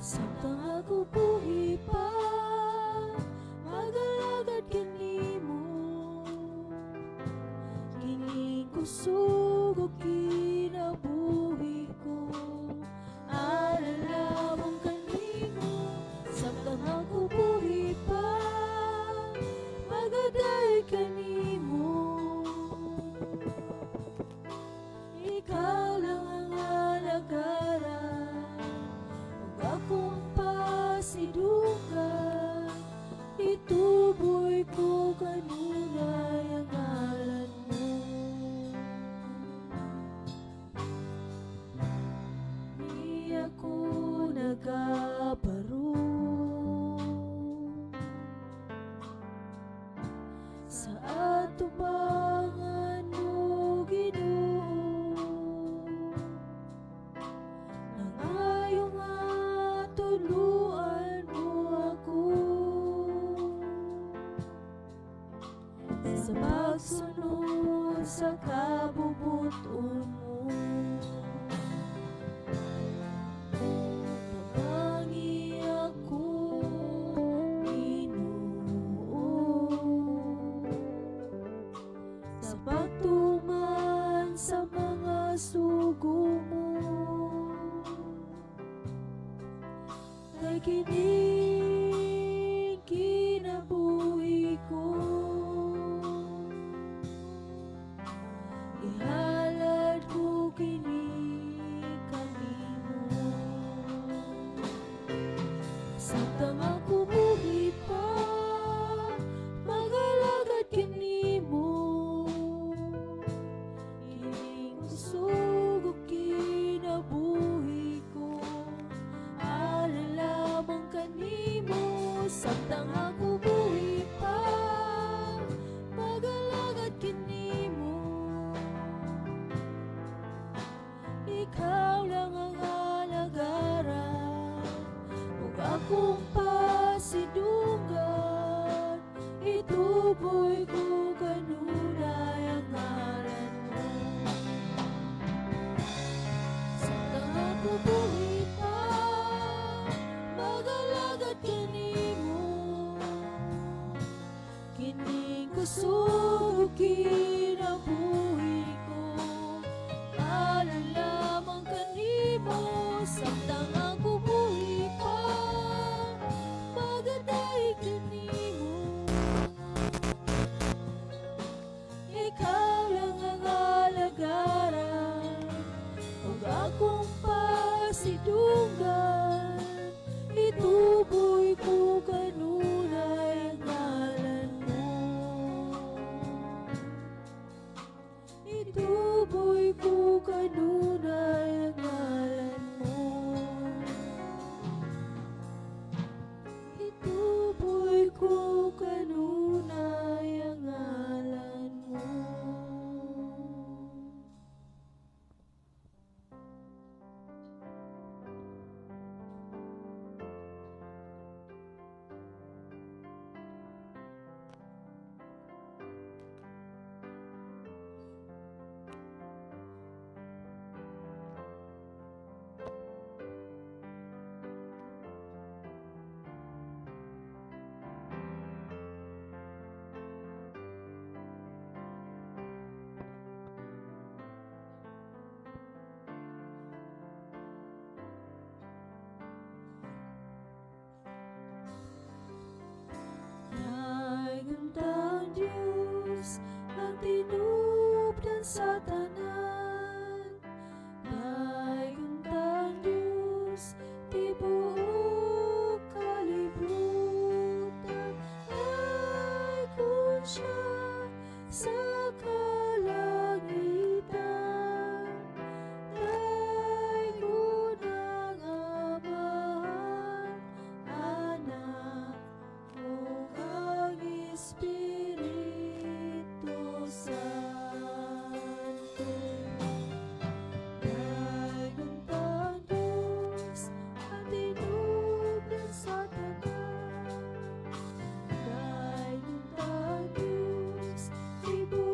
Samtang ako buhi pa, magalagad kanimo. Kining kusog ug kinabuhi ko, alam kanimo. Samtang ako buhi pa, magaday kanimo. Ikaw lang ang alagaran ug akong pasidukan, ituboy ko kanunay ang ngalan mo. Di ako nagkabaro sa atubangan mo, Ginoo. Nangayo nga tuluan mo ako sa pagsunod sa kabubuton mo. Tabangi ako, Ginoo, sa pagtuman sa mga sugo mo. Kay kining kinabuhi ko, ihalad ko kini kanimo. Samtang ako buhi pa, magalagad kanimo. Kining kusog ug kinabuhi ko, alam kanimo. Samtang ako buhi pa, magalagad kanimo. Ikaw lang ang alagaran ug akong pasidunggan, ituboy ko kanunay ang ngalan mo. Samtang ako buhi pa, magalagad kanimo. Kining kusog Kinabuhi ko alang lamang kanimo, samtang ako buhi pa, magadayeg kanimo. Ikaw lang ang alagaran ug akong pasidunggan. Ituboy ko kanunay ang ngalan mo. Ituboy ko kanunay ang ngalan mo. Ituboy ko kanunay ang ngalan mo. Daigom ang Diyos, ang tinubdan sa tanan. Daigom ang Diyos, tibuok kalibutan. Daigom siya sa kalangitan. Daigom ang Amahan, Anak, ug ang Espiritu Santo. Daigom ang Diyos, ang tinubdan sa tanan. Daigom ang Diyos, tibuok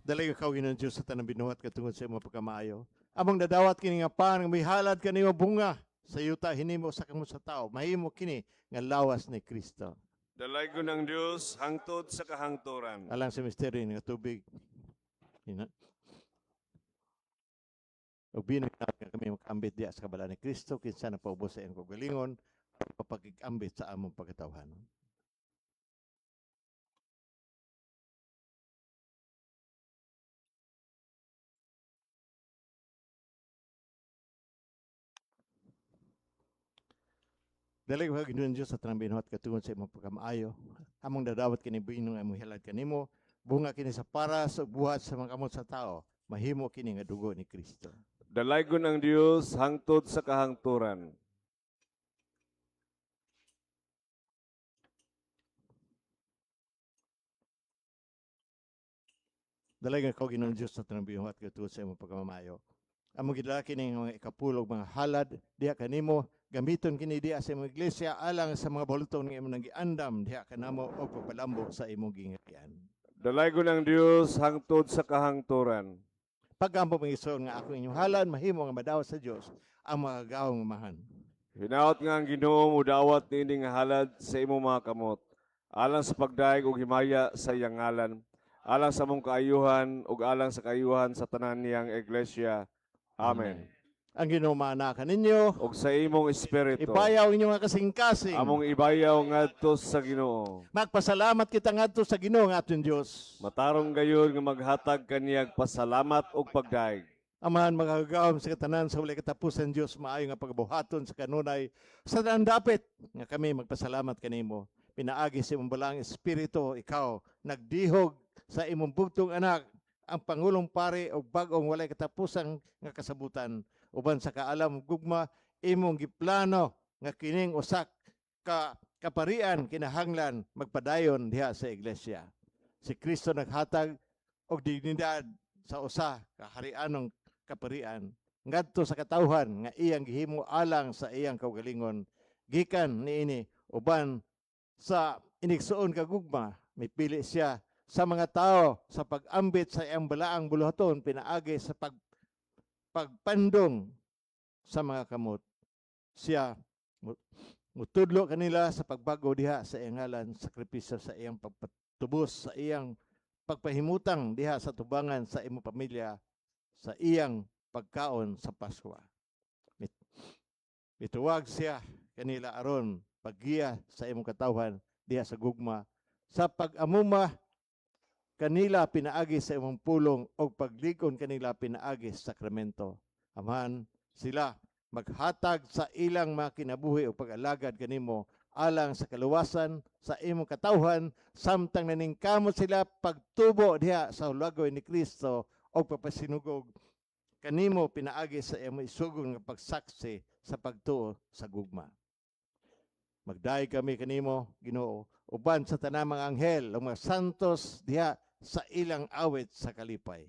Dali ka Ginoong Dios sa tanang binuhat katungod sa imong pagkamaayo. Among nadawat kini nga pan nga mihalad kanimo bunga sa yuta hinimo sa kamot sa tao. Mahimo kini nga lawas ni Kristo. Dalaygon ang Dios hangtod sa kahangturan. Alang sa misteryo nga tubig. Ina. Ug bino nga kami makaambit diya sa kabalaan ni Kristo kinsa napaubos sa iyang kaugalingon papakig-ambit sa among pagkatawhan. Dali ko Ginoong Dios sa tanang binuhat katungod sa imong pagkamaayo. Among dadawat kini bino nga imong hilad kanimo, bunga kini sa paras ug buhat sa mga kamot sa tao, mahimo kini nga dugo ni Kristo. Dalaygon ang Dios hangtod sa kahangturan. Dali ko Ginoong Dios sa tanang binuhat katungod sa imong pagkamaayo. Among gidala kini nga mga ikapulog mga halad diha kanimo, gamiton kini diha sa imong iglesia alang sa mga baluton nga imong giandam diha kanamo og pagpalambo sa imong gingharian. Dalaygon ang Dios hangtod sa kahangturan. Pagampo mga igsoon nga ako inyong halad mahimo nga madawat sa Dios ang mga gawong amahan. Hinaot nga ang Ginoo modawat niini nga halad sa imong mga kamot alang sa pagdayeg og himaya sa iyang ngalan, alang sa among kaayuhan ug alang sa kaayuhan sa tanan niyang iglesia. Amen. Ang Ginoo maana kaninyo. Ug sa imong espiritu. Ibayaw inyong mga kasing-kasing. Among ibayaw ngadto sa Ginoo. Magpasalamat kita ngadto sa Ginoo nga aton Dios. Matarong gayon nga maghatag kaniyag pasalamat ug pagdayeg. Amahan makagagahom sa katanan sa walay katapusan Dios maayo nga pagbuhaton sa kanunay sa tanan dapit nga kami magpasalamat kanimo. Pinaagi sa imong balaang espiritu ikaw nagdihog sa imong bugtong anak ang pangulong pare og bag-ong walay katapusan nga kasabutan uban sa kaalam ug gugma imong giplano nga kining usak ka kaparian kinahanglan magpadayon diha sa iglesia. Si Kristo naghatag og dignidad sa usa ka harianong kaparian ngadto sa katawhan nga iyang gihimo alang sa iyang kaugalingon gikan niini uban sa inigsuon ka gugma mipili siya sa mga tao sa pag-ambit sa iyang balaang buluhaton pinaagi sa pagpandong sa mga kamot. Siya mutudlo kanila sa pagbago diha sa iyang ngalan, sakripisyo sa iyang pagpatubos, sa iyang pagpahimutang diha sa tubangan sa imong pamilya, sa iyang pagkaon sa Paskwa. Mituwag siya kanila aron paggiya sa imong katawhan diha sa gugma, sa pag-amuma kanila pinaagi sa imong pulong o paglikon kanila pinaagi sa sakramento. Amahan, sila maghatag sa ilang mga kinabuhi o pag-alagad kanimo alang sa kaluwasan sa imong katawhan samtang naningkamot sila pagtubo diha sa hulagoy ni Kristo o pagpasinugog kanimo pinaagi sa imong isugon nga pagsaksi sa pagtuo sa gugma. Magdayeg kami kanimo, Ginoo, uban sa tanang mga anghel ug mga santos diha sa ilang awit sa kalipay.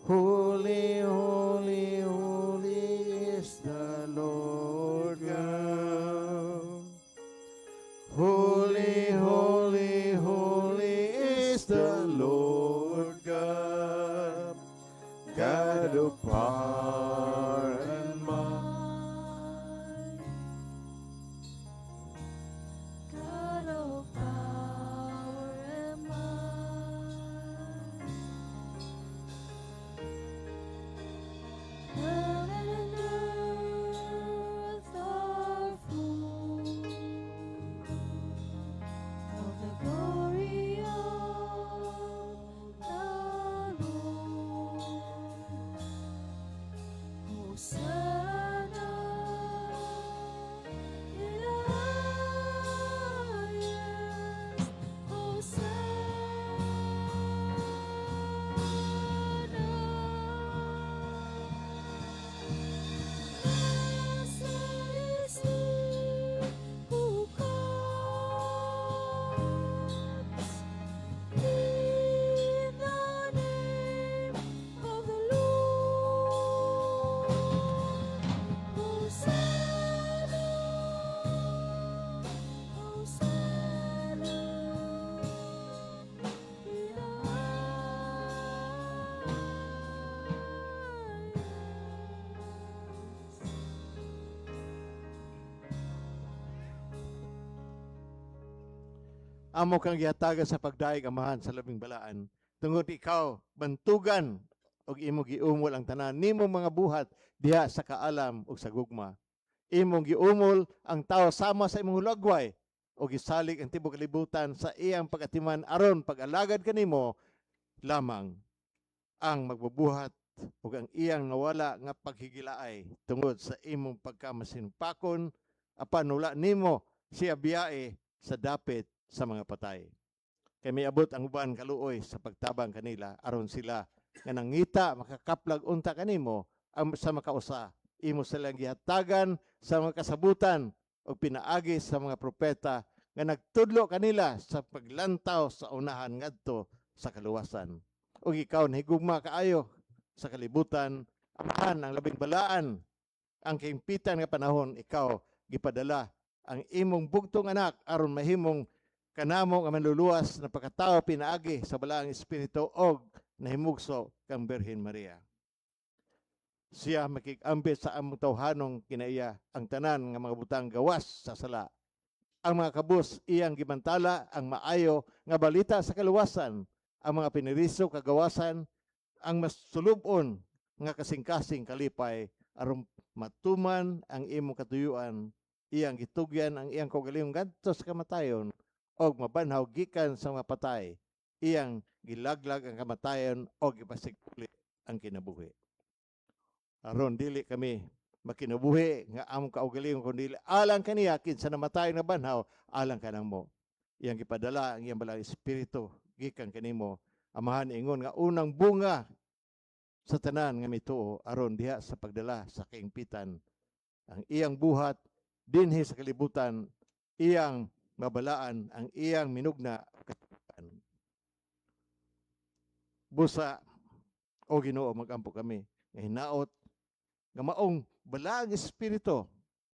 Holy, holy, holy is the Lord God. Holy, holy, holy is the Lord God. God of power and might. God of power and might. Heaven and earth Amo kang gihatagan sa pagdayeg, Amahan, sa labing balaan. Tungod ikaw bantugan og imong giumol ang tanan nimong mga buhat diha sa kaalam ug sa gugma. Imong giumol ang tawo sama sa imong hulagway ug gisalig ang tibuok kalibutan sa iyang pagatiman aron pag-alagad kanimo lamang. Ang magbubuhat ug ang iyang nawala nga paghigilaay tungod sa imong pagkamasinumpakon, apan wala nimo siya biyae sa dapit sa mga patay. Kay miabot ang uban kaluoy sa pagtabang kanila aron sila nga nangita makakaplag unta kanimo ang sa makausa. Imo silang gihatagan sa mga kasabutan ug pinaagi sa mga propeta nga nagtudlo kanila sa paglantaw sa unahan ngadto sa kaluwasan. Ug ikaw nahigugma kaayo sa kalibutan, Amahan, ang labing balaan, ang kahimpitan nga panahon, ikaw gipadala ang imong bugtong anak aron mahimong kanamo nga manluluwas na pagkatao pinaagi sa balaang espiritu og nahimugso kang Birhen Maria. Siya makig-ambit sa among tawhanong kinaiya ang tanan nga mga butang gawas sa sala. Ang mga kabus iyang gibantala ang maayo nga balita sa kaluwasan, ang mga piniriso kagawasan, ang mas sulubon nga kasing-kasing kalipay aron matuman ang imong katuyuan, iyang gitugyan ang iyang kaugalingong ngadto sa kamatayon og mabanhaw gikan sa mga patay, iyang gilaglag ang kamatayon og gipasigpuli ang kinabuhi. Aron dili kami makinabuhi nga among kaugalingon kundi alang kaniya kinsa namatay na banhaw alang kanamo. Iyang gipadala ang iyang balaang espiritu gikan kanimo, Amahan, ingon nga unang bunga sa tanan nga mituo aron diha sa pagdala sa kaingpitan ang iyang buhat dinhi sa kalibutan, iyang mabalaan ang iyang minugna. Busa, o Ginoo, magampo kami nga hinaot nga maong balaang espiritu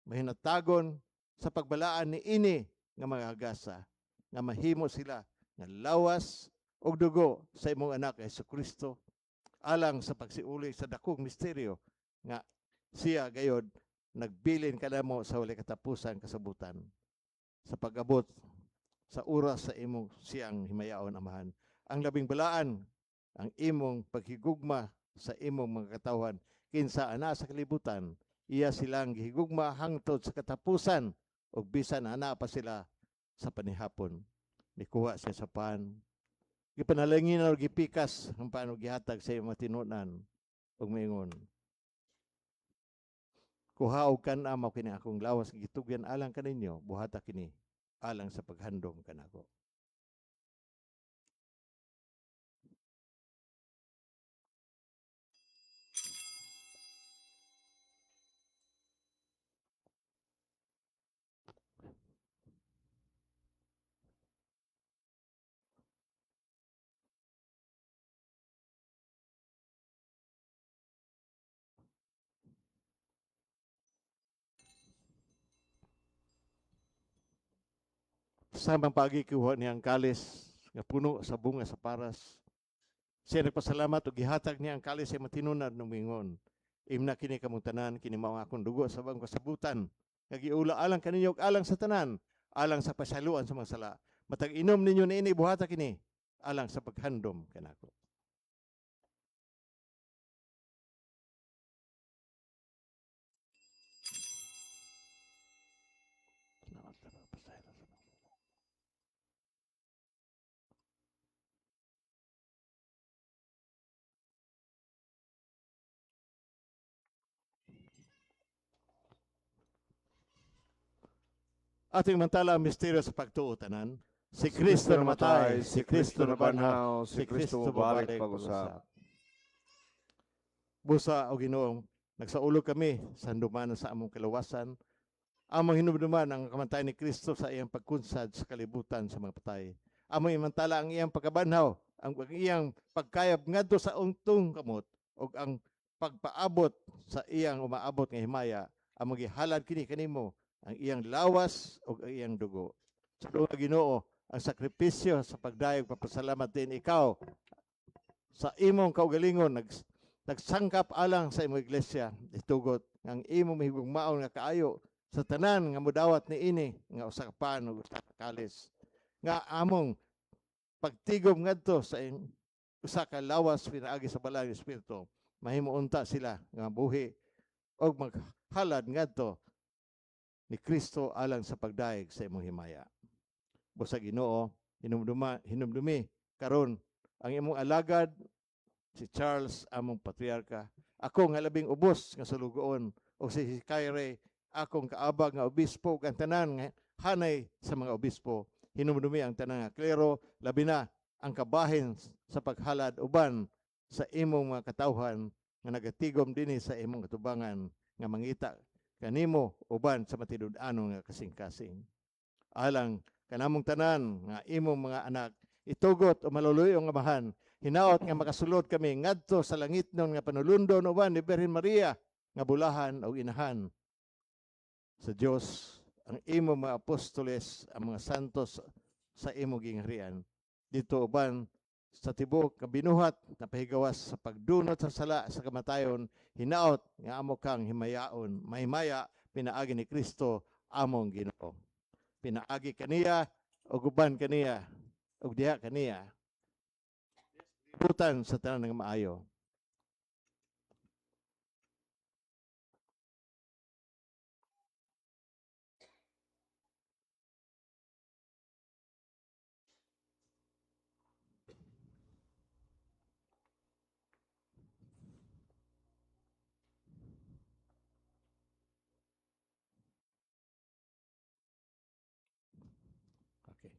mahinatagon sa pagbalaan ni ini nga mga gasa nga mahimo sila nga lawas ug dugo sa imong anak Hesukristo alang sa pagsiuli sa dakong misteryo nga siya gayod nagbilin kanamo sa walay katapusang kasabutan sa pag-abot sa oras sa imong siyang himayaon. Amahan, ang labing balaan, ang imong paghigugma sa imong mga katawhan kinsa ana sa kalibutan, iya silang gihigugma hangtod sa katapusan ug bisan ana pa sila sa panihapon. Mikuha siya sa pan, gipanalangin og gipikas ang paano, gihatag sa imong tinunan ug miingon, "Kuha og kan-a, mao kini akong lawas nga gitugyan alang kaninyo. Buhata kini alang sa paghandom kanako." Samang pagikuha niya ang kalis nga puno sa bunga sa paras. Siya nagpasalamat ug gihatag niya ang kalis sa matinunan, numingon, "Imna kini kamong tanan, kini mao ang akong dugo sa bagong kasabutan nga giula alang kaninyo ug alang sa tanan, alang sa pasayloan sa mga sala. Matag inom ninyo niini, buhata kini alang sa paghandom kanako." Ating mantala ang misteryo sa pagtuo, tanan. Si Kristo namatay, si Kristo nabanhaw, si Kristo mobalik pag-usab. Busa, o Ginoo, nagsaulog kami sa handumanan sa among kaluwasan. Among hinumduman ang kamatayan ni Kristo sa iyang pagkunsad sa kalibutan sa mga patay. Among imantala ang iyang pagkabanhaw, ang iyang pagkayab ngadto sa untong kamot ug ang pagpaabot sa iyang umaabot nga himaya. Among gihalad kini kanimo, ang iyang lawas ug ang iyang dugo. Sa duha, Ginoo, ang sakripisyo sa pagdayeg papasalamat din ikaw sa imong kaugalingon nagsangkap alang sa imong iglesia, itugot ang imong mahigugmaon nga kaayo sa tanan nga modawat niini nga usa ka pan ug usa ka kalis. nga among pagtigom ngadto sa usa ka lawas pinaagi sa Balaang Espiritu, mahimo unta sila nga buhi og maghalad ngadto ni Kristo alang sa pagdayeg sa imong himaya. Busa Ginoo, hinumdumi karon ang imong alagad si Charles, among patriarka, ako nga labing ubos nga sulugoon, o si Kyrie, akong kaabag nga obispo, ug ang tanan nga hanay sa mga obispo. Hinumdumi ang tanan nga klero, labi na ang kabahin sa paghalad uban sa imong mga katawhan nga nagatigom dinhi sa imong katubangan nga mangita kanimo uban sa matinud-anon nga kasing-kasing. Alang kanamong tanan nga imong mga anak, itugot o maluluyong Amahan, hinaot nga makasulod kami ngadto sa langitnon nga panulundon uban ni Birhen Maria nga bulahan o inahan sa Dios, ang imong mga apostoles, ang mga santos sa imong gingharian. Dito uban sa tibuok nga binuhat na pahigawas sa pagdunot sa sala sa kamatayon, hinaot nga amo kang himayaon, mahimaya pinaagi ni Kristo among Ginoo. Pinaagi kaniya ug uban kaniya ug diha kaniya. Libutan sa tanan nga maayo. Okay.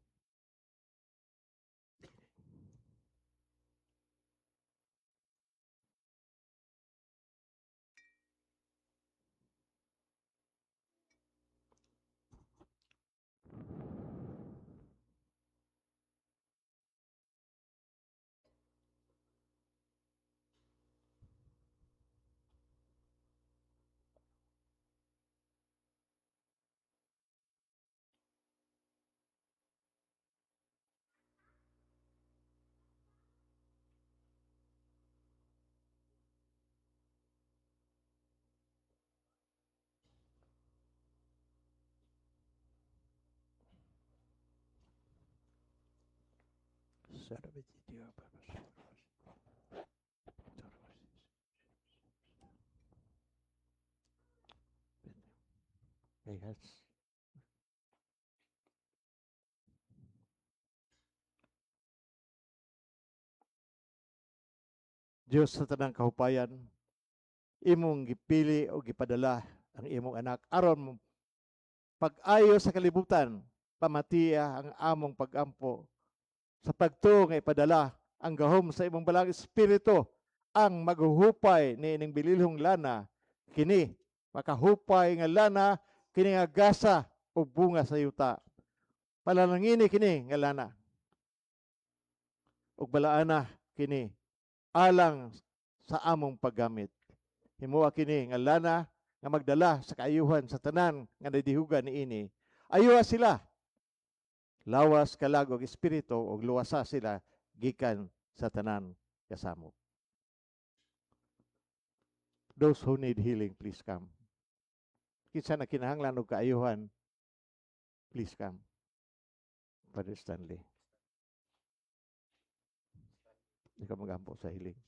Yes. Diyos sa tanang kahupayan, imong gipili o gipadala ang imong anak aron pag-ayo sa kalibutan, pamatiya ang among pagampo sa pagtuo nga ipadala ang gahom sa imong Balaang Espiritu ang maghuhupay ni ining bililhong lana, kini makahupay nga lana, kini nga gasa o bunga sa yuta. Palalangini kini nga lana ug balaana kini alang sa among paggamit. Himoa kini nga lana nga magdala sa kaayuhan sa tanan nga nadihugan niini. Ayuha sila lawas, kalag ug espiritu, ug luwasa sila gikan sa tanan kasamok. Those who need healing, please come. Kinsa na kinahanglan og kaayuhan, please come. Father Stanley. Ikaw magampo sa healing.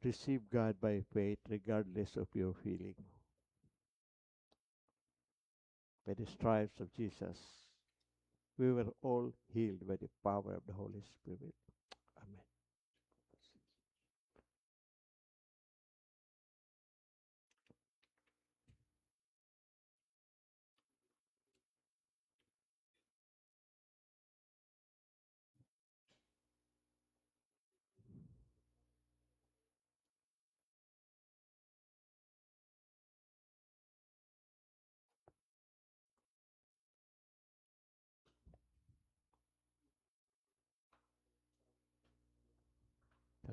Receive God by faith regardless of your feeling. By the stripes of Jesus, we were all healed by the power of the Holy Spirit. Amen.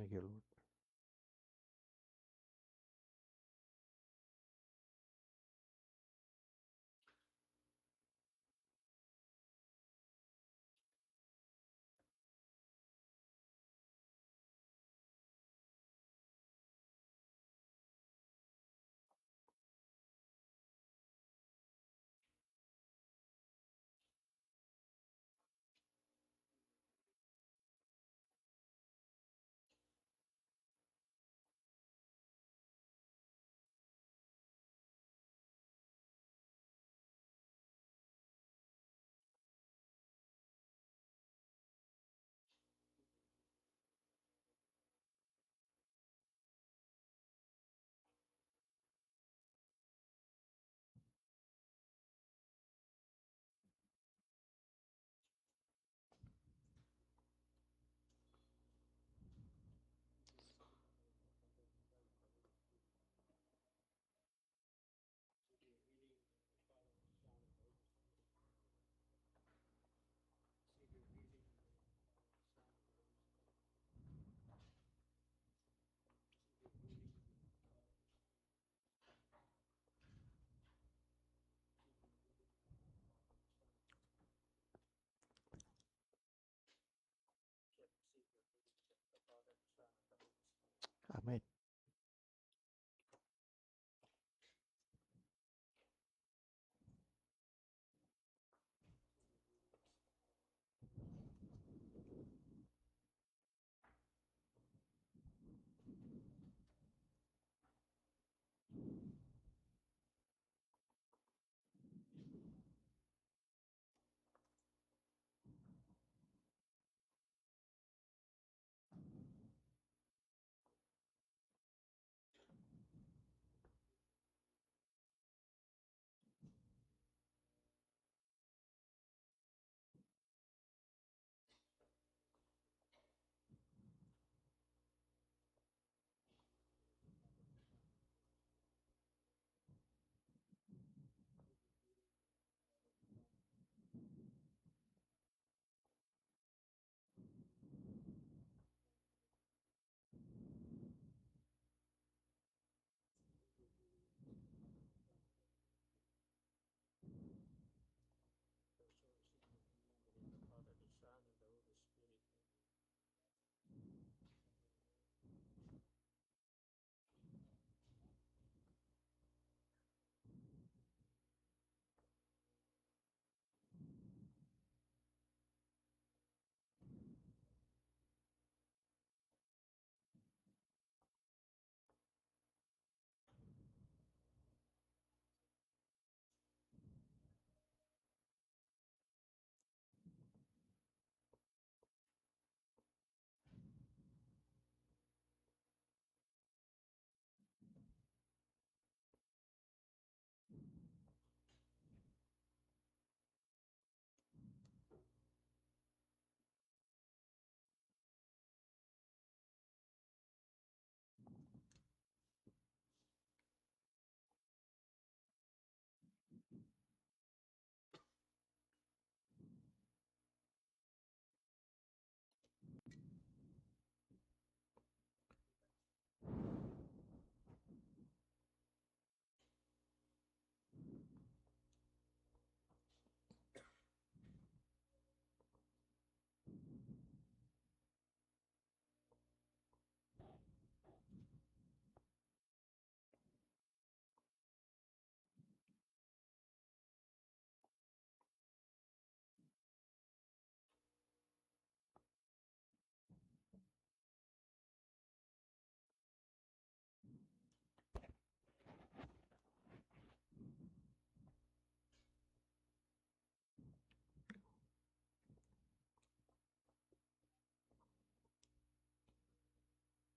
Thank you, Lord. Amen.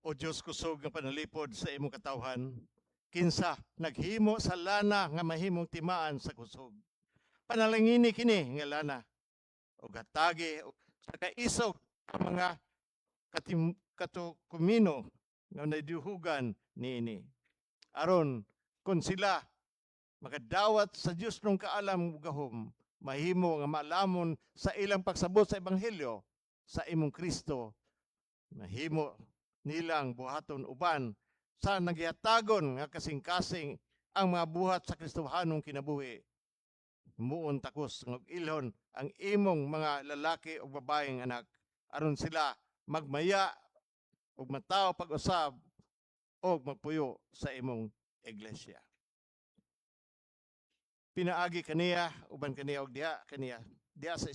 O Dios, kusog nga panalipod sa imong katawhan, kinsa naghimo sa lana nga mahimong timaan sa kusog. Panalangini kini nga lana og hatagi og sa kaisog ang mga katukumino nga nadihugan niini. Aron kun sila makadawat sa Dios nung kaalam ug gahom, mahimo nga maalamon sa ilang pagsabot sa ebanghelyo sa imong Kristo, mahimo nilang buhaton uban sa nagihatagon nga kasing-kasing ang mga buhat sa Kristohanong kinabuhi. Muon takos nga ilhon ang imong mga lalaki o babaeng anak aron sila magmaya ug matawo pag-usab og magpuyo sa imong iglesia. Pinaagi kaniya uban kaniya og diha kaniya diha sa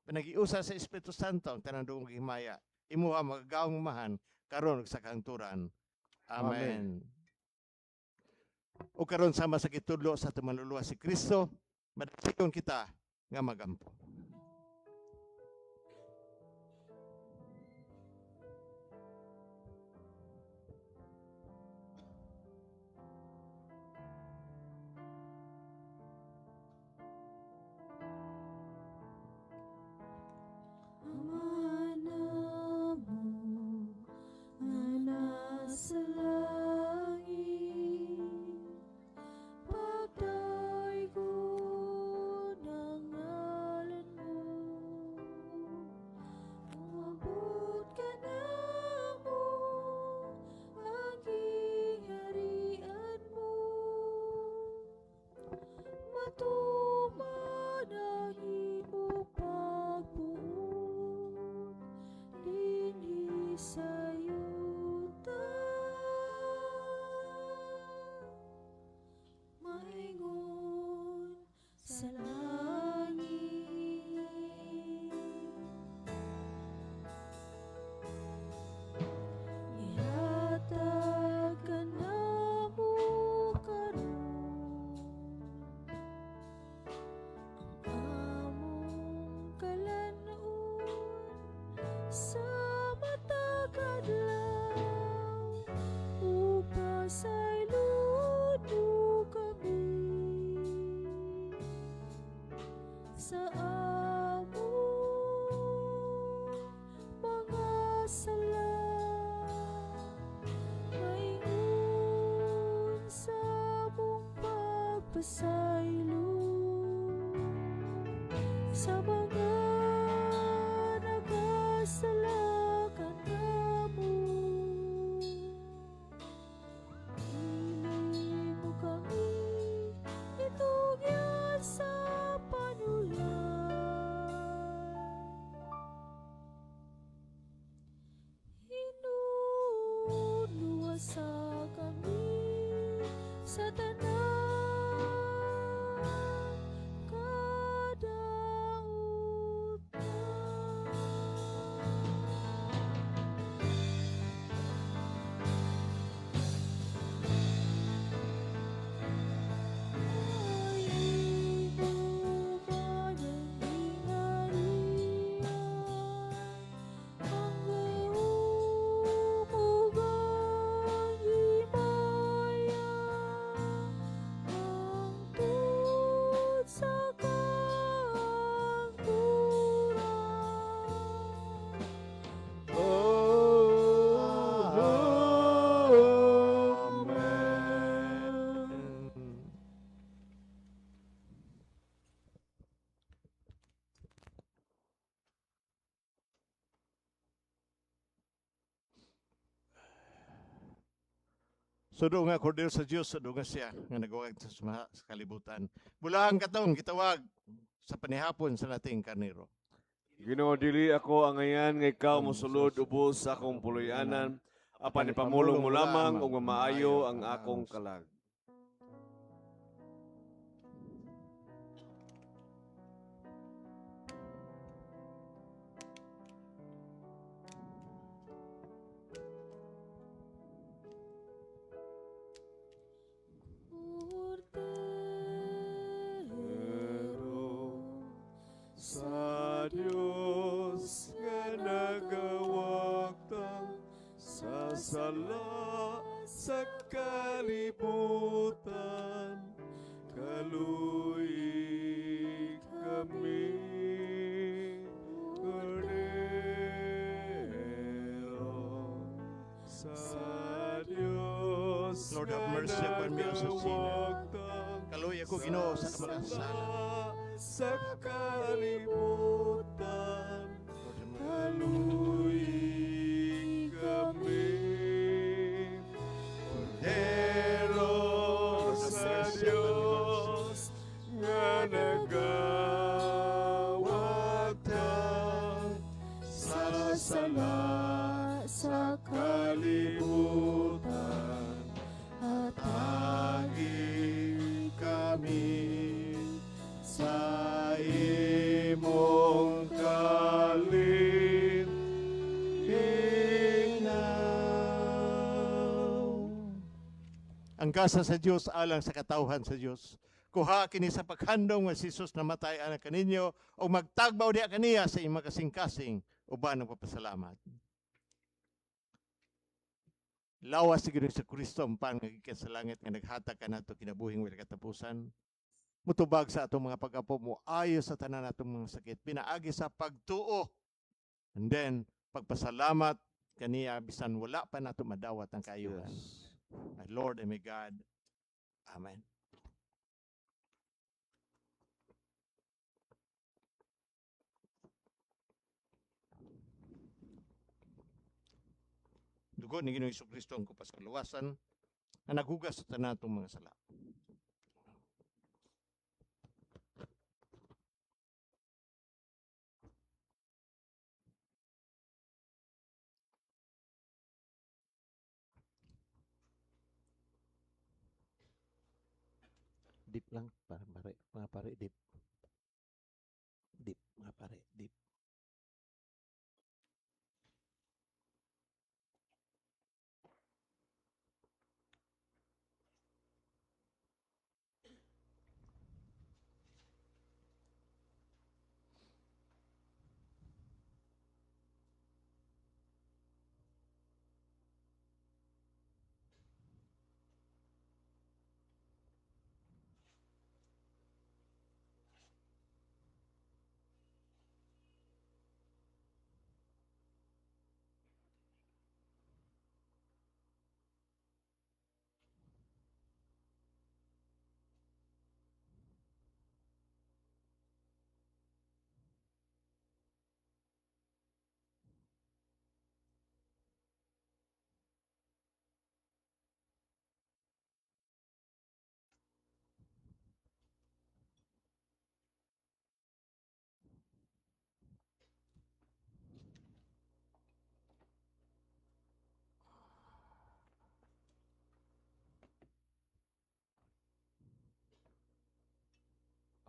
pinagiusa sa Espiritu Santo ang tanang dungog himaya imuha magagawong mahan karon ug sa kahangturan. Amen. O karon sama sa gitudlo sa atong manluluwas si Kristo, madaligon kita nga magampo. Ama namo nga nasa langit, pagdaygon ang ngalan mo. Umabot ka namo ang gingharian mo. Matuman ang imong pagbuot dinhi sa yuta. Maingon sa langit. Ihatag ka namo karon ang among kalanuon sa matag adlaw ug pasaylon mo kami sa among mga sala, maingon sa among pagpasaylo sa mga nagkasala kanamo. Dili mo kami itugyan sa panulay. Hinuluwasa kami sa tanang kadautan. Ay imo man ang gingharian, ang gahom ug ang himaya, hangtod sa kahangturan. Amen. Sudo nga kordero sa Dios, sudo nga siya nga nagwag sa sa kalibutan. Bulang katong gitawag sa panihapon sa nating karnero. Ginoo, dili ako angayan nga ikaw mosulod ubos sa akong puloy-anan, apan ipamulong mo lamang ug mamaayo ang akong kalag. Kordero Sa Dios nga nagawaktang sa sala sa kalibutan, kaluy kami. Kordero sa Dios Lord, have mercy upon me as a sinner. nagawaktang Kaluoy ako Ginoo sa mga sala. sa kalibutan, Lord, have mercy. kaluy kami. sala sa kalibutan, hatagi kami sa imong kalinaw. Ang gasa sa Dios alang sa katawhan sa Dios. Kuha kini sa paghandom nga si Jesus namatay alang kaninyo o magtagbaw diha kaniya sa imong kasing-kasing uban ang papasalamat. Lawas si Ginoong Kristo ang pan nga gikan sa langit nga naghatag kanato kinabuhing wala katapusan. Mutubag sa atong mga pag-apo mo ayo sa tanan natong mga sakit pinaagi sa pagtuo. And then pagpasalamat kaniya bisan wala pa nato madawat ang kaayuhan. Yes. My Lord and my God. Amen. Dugo ni Ginoong Kristo ang kupas kaluwasan na naghugas sa tanan natong mga sala. Deep lang para pare, mga pare, deep. Deep, mga pare, deep.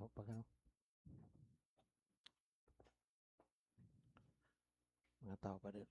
Oh, pag ano. Mga tao pa din.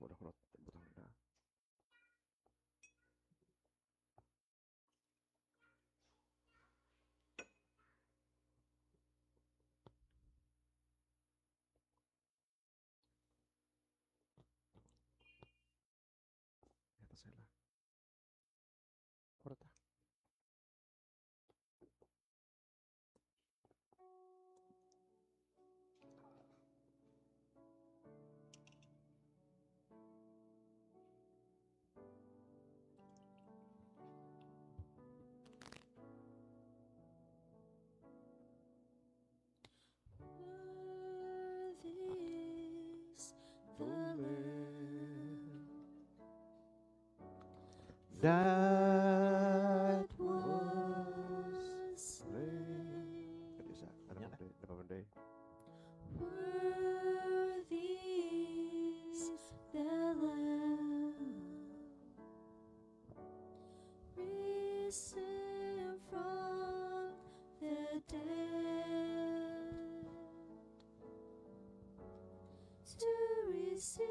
Wala ko na butang na. Ito sila. Kurata. Worthy is the Lamb That that was slain. Ito isa. Ano ba? Napapanday. Worthy is the Lamb risen from the dead to receive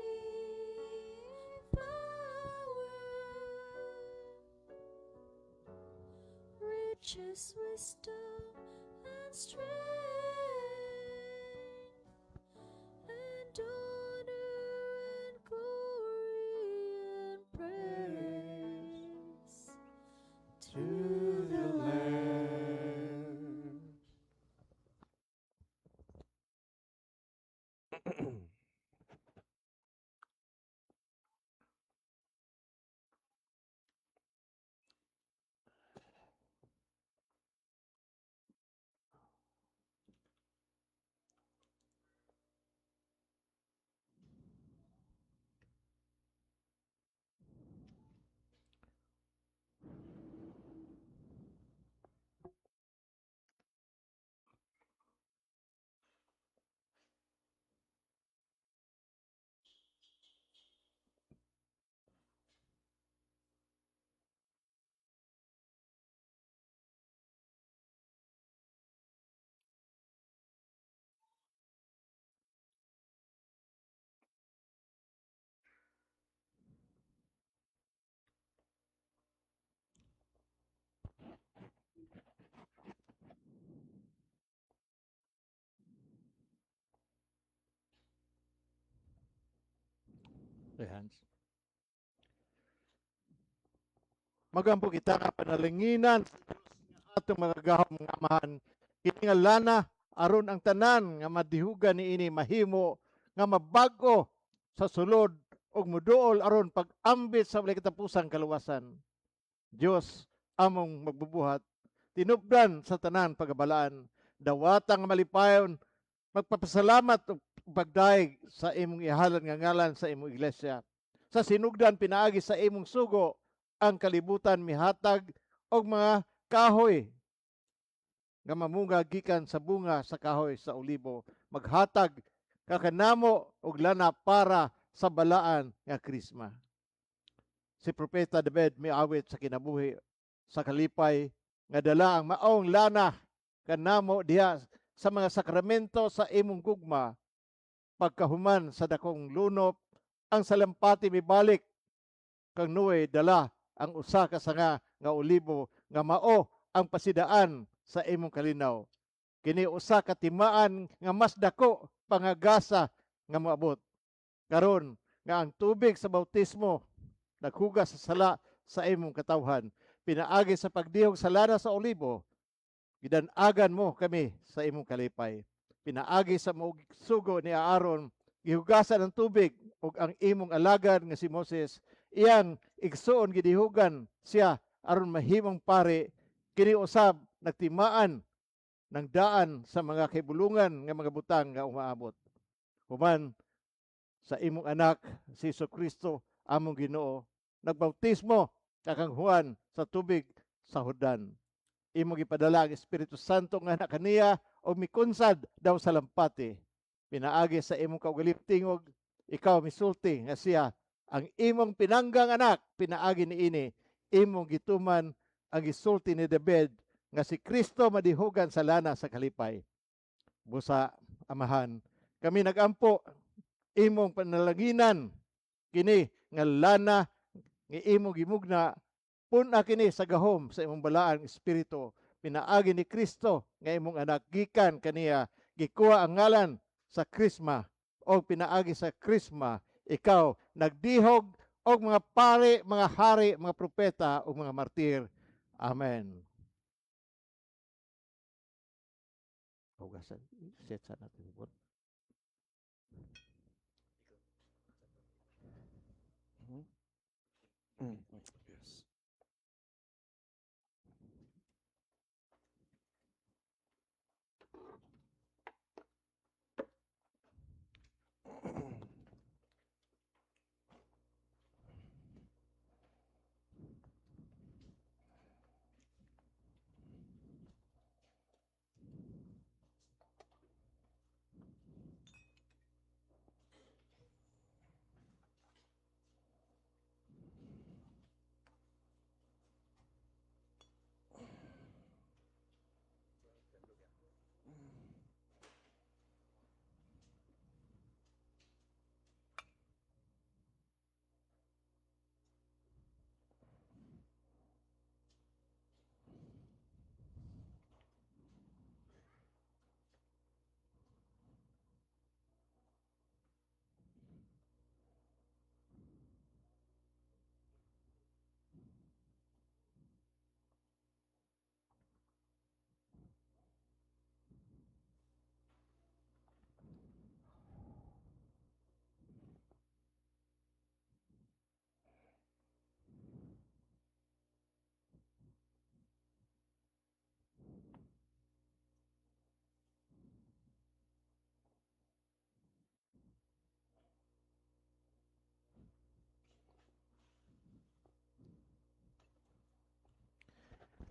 power, riches, wisdom, and strength, and honor and glory and praise to the Lamb. Lay hands. Magampo kita nga panalanginan sa Dios nga atong mga gahom nga Amahan. Kini nga lana aron ang tanan nga madihugan niini mahimo nga mabag-o sa sulod ug moduol aron pag-ambit sa walay katapusang kaluwasan. Dios among magbubuhat, tinubdan sa tanan pagabalaan, dawata nga malipayon, magpapasalamat ug pagdayeg sa imong ihalan nga ngalan sa imong iglesia. Sa sinugdan pinaagi sa imong sugo, ang kalibutan mihatag og mga kahoy nga mamunga gikan sa bunga sa kahoy sa olibo, maghatag kakanamo og lana para sa balaan nga krisma. Si Propeta David miawit sa kinabuhi sa kalipay nga dala ang maong lana kanamo diha sa mga sakramento sa imong gugma. Pagkahuman sa dakong lunop, ang salampati mibalik kang Noe dala ang usa ka sanga nga olibo nga mao ang pasidaan sa imong kalinaw. Kini usa ka timaan nga mas dako pangagasa nga moabot. Karon nga ang tubig sa bautismo naghugas sa sala sa imong katawhan, pinaagi sa pagdihog sa lana sa olibo, gidanagan mo kami sa imong kalipay. Pinaagi sa sugo ni Aaron, gihugasan ang tubig ug ang imong alagad nga si Moses, iyang igsuon gidihugan siya aron mahimong pare. Kini usab nagtimaan ng daan sa mga kahibulungan nga mga butang nga umaabot. Human sa imong anak si Kristo among Ginoo, nagbautismo kakang Juan sa tubig sa Jordan. Imong gipadala ang Espiritu Santo nga anak kaniya o mikunsad daw sa lampati. Pinaagi sa imong kaugaling tingog, ikaw misulti nga siya ang imong pinanggang anak, pinaagi niini imong gituman ang gisulti ni David nga si Kristo madihugan sa lana sa kalipay. Busa, Amahan, kami nagampo imong panalanginan. Kini nga lana nga imo gimugna, pun-a kini sa gahom sa imong balaang espiritu pinaagi ni Kristo nga imong anak, gikan kaniya gikuha ang ngalan sa Krisma, o pinaagi sa Krisma ikaw nagdihog og mga pari, mga hari, mga propeta ug mga martir. Amen. Hugasan, set sa natin. Yes.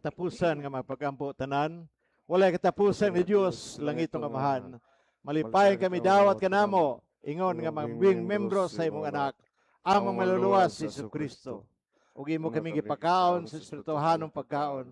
Tapusan nga mapagampo tanan. Walay katapusan ni Dios langitong Amahan. Malipayon kami dawat kanamo, ingon nga mambing membro sa imong anak, among maluluwas si Kristo. Ug imo kami gipakaon sa espirituhanong pagkaon.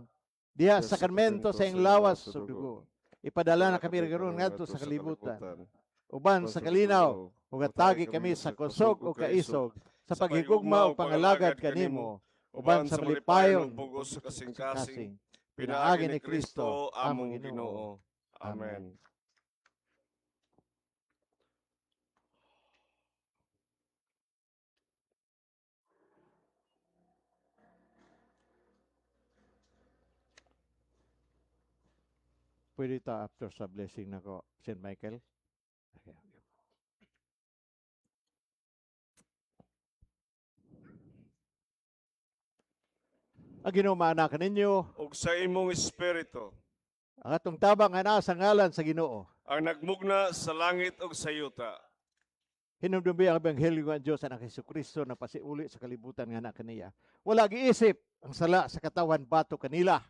Diha sa sakramento sa iyong lawas ug dugo. Ipadala na kami karon ngadto sa kalibutan. Uban sa kalinaw, ug atagi kami sa kusog ug kaisog, sa paghigugma ug pangalagad kanimo, uban sa malipayon pugos sa kasing-kasing, kasing pinaagi ni Kristo among Ginoo. Amen. Pwede ta after sa blessing nako, St. Michael. Okay. Ang Ginoo maana kaninyo, Ug sa imong espiritu, ang atong tabang ana sa ngalan sa Ginoo. Ang nagmugna sa langit ug sa yuta. Hinumdumi ang ebanghelyo ng Dios anak Hesukristo na pasiuli sa kalibutan nga anak kaniya. Wala giisip ang sala sa katawan bato kanila.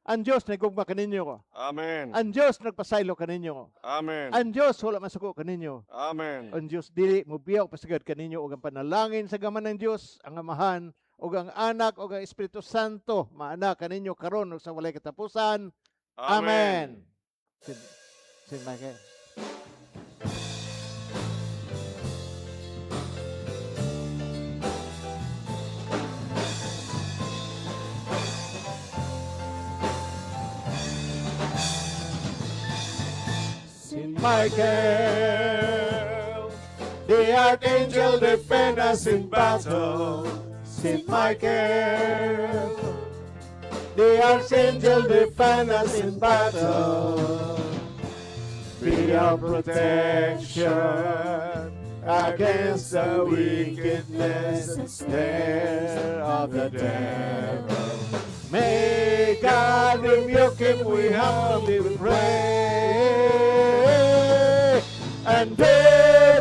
Ang Dios nagugma kaninyo. Amen. Ang Dios nagpasaylo kaninyo. Amen. Ang Dios wala masuko kaninyo. Amen. Ang Dios dili mobiya og pasagad kaninyo ug ang panalangin sa gaman ng Dios, ang Amahan ug ang Anak ug ang Espiritu Santo maana kaninyo karon ug sa walay katapusan. Amen. Saint Michael. Saint Michael, the archangel, defend us in battle. Saint Michael, the archangel, defend us in battle. Be our protection against the wickedness and snare of the devil. May God rebuke him, we humbly pray. And be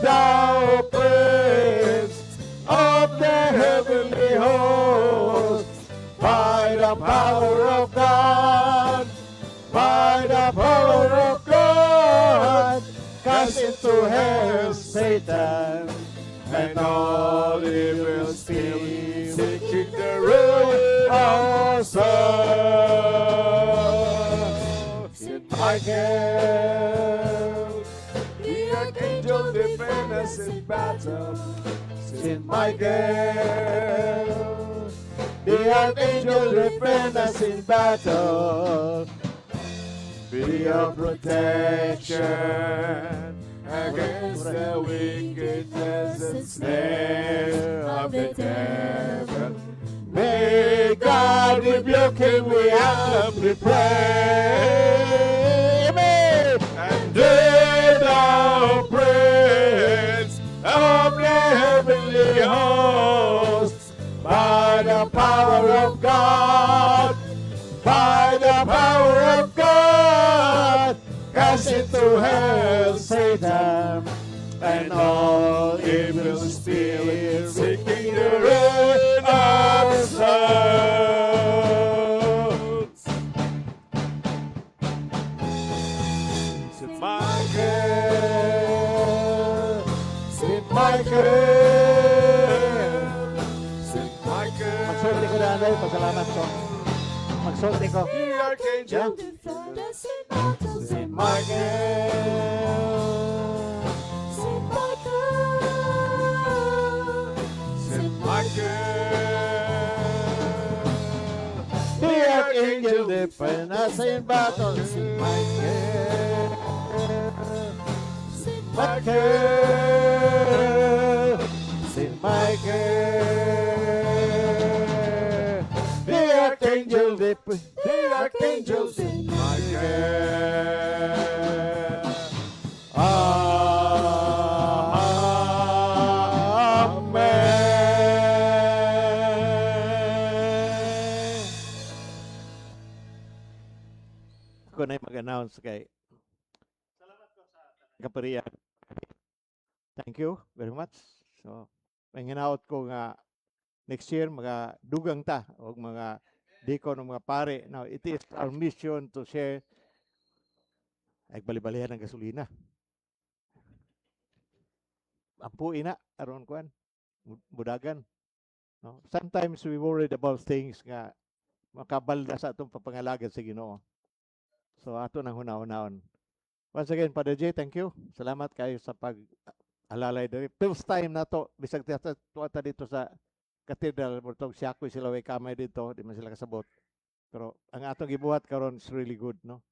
thou prince of the heavenly host, by the power of God, by the power of God, cast into hell Satan and all evil spirits seeking the ruin of souls. Saint Michael, the archangel, defend us in battle. Saint Michael, the archangel defend us in battle. Be our protection against the wickedness and snare of the devil. May God rebuke him, we humbly pray. Amen. And do thou Prince of the heavenly hosts, by the power of God, by the power of God, cast into hell Satan and all evil spirits seeking the ruin of souls. Saint Michael, Saint Michael. Saint Michael, Magsulti ko na, Anay. Pasalamat ko. Magsulti ko. the Archangel, Defend us in battle, Saint Michael, Saint Michael, Saint Michael, The Archangel defend us in battle. Saint Michael. Saint Michael. Saint Michael. The Archangel defend. The Archangel Saint Michael. Amen. Ako na mag-announce kay Kaparian. Thank you very much. So, may hinaot ko nga next year mga dugang ta o mga deacon o mga pare. Now, it is our mission to share ay balibalihan ng gasolina. Ampuin na aron kuan budagan. No? Sometimes we worried about things nga makabalda sa atong papangalagad sa Ginoo. So ato nang hunahunaon. Once again, Father J, thank you. Salamat kayo sa pag alalay diri. First time na to bisag tuwa ta dito sa cathedral murtog siyakoy sila way kamay dito, di man sila kasabot. Pero ang atong gibuhat karon is really good, no?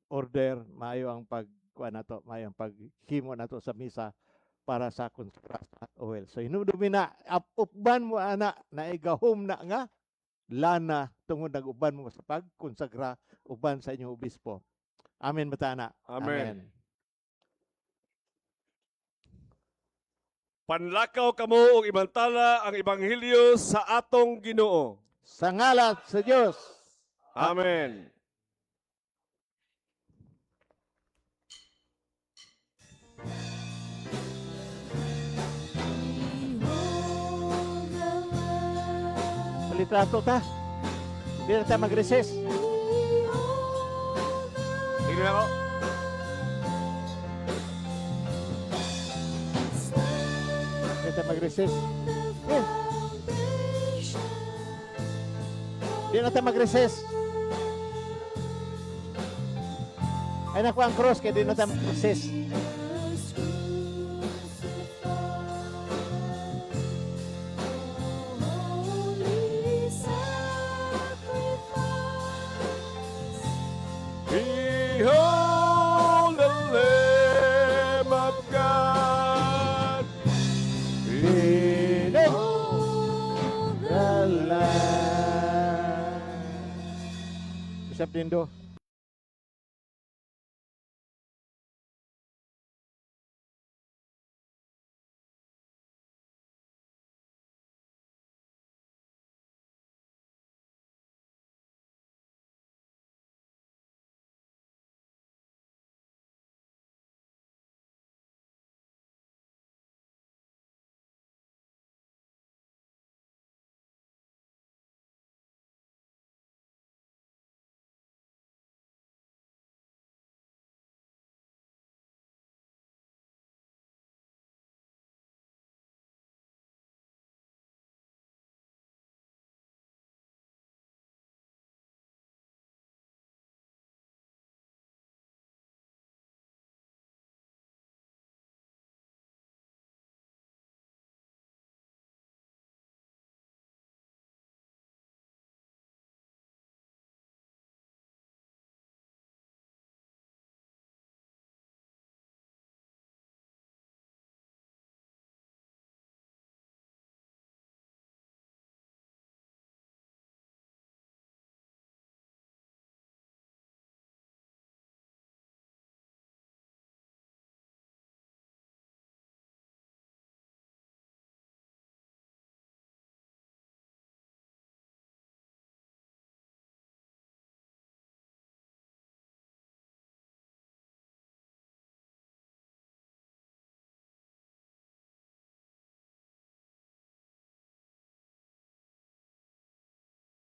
Order, maayo ang pag kuan nato, maayo ang paghimo nato sa misa para sa kontrasta oil. So hinumdumi na uban mo ana naigahom na nga lana tungod nag-uban mo sa pagkonsagra uban sa inyong obispo. Amen batana. Amen. Panlakaw kamo og ibantala ang ebanghelyo sa atong Ginoo. Sa ngalan sa Dios. Amen. Behold the Lamb. Palitrato ta. Di na tayo mag-recess. Behold the Tingnan ako. Di na tayo mag-recess. Eh. foundation. Di na tayo mag-recess. Ay naku ang cross kaya di na tayo mag-recess. Sinners crucified. Holy sacrifice. Behold the Lamb of God. Behold the Lamb. Bishop Dindo.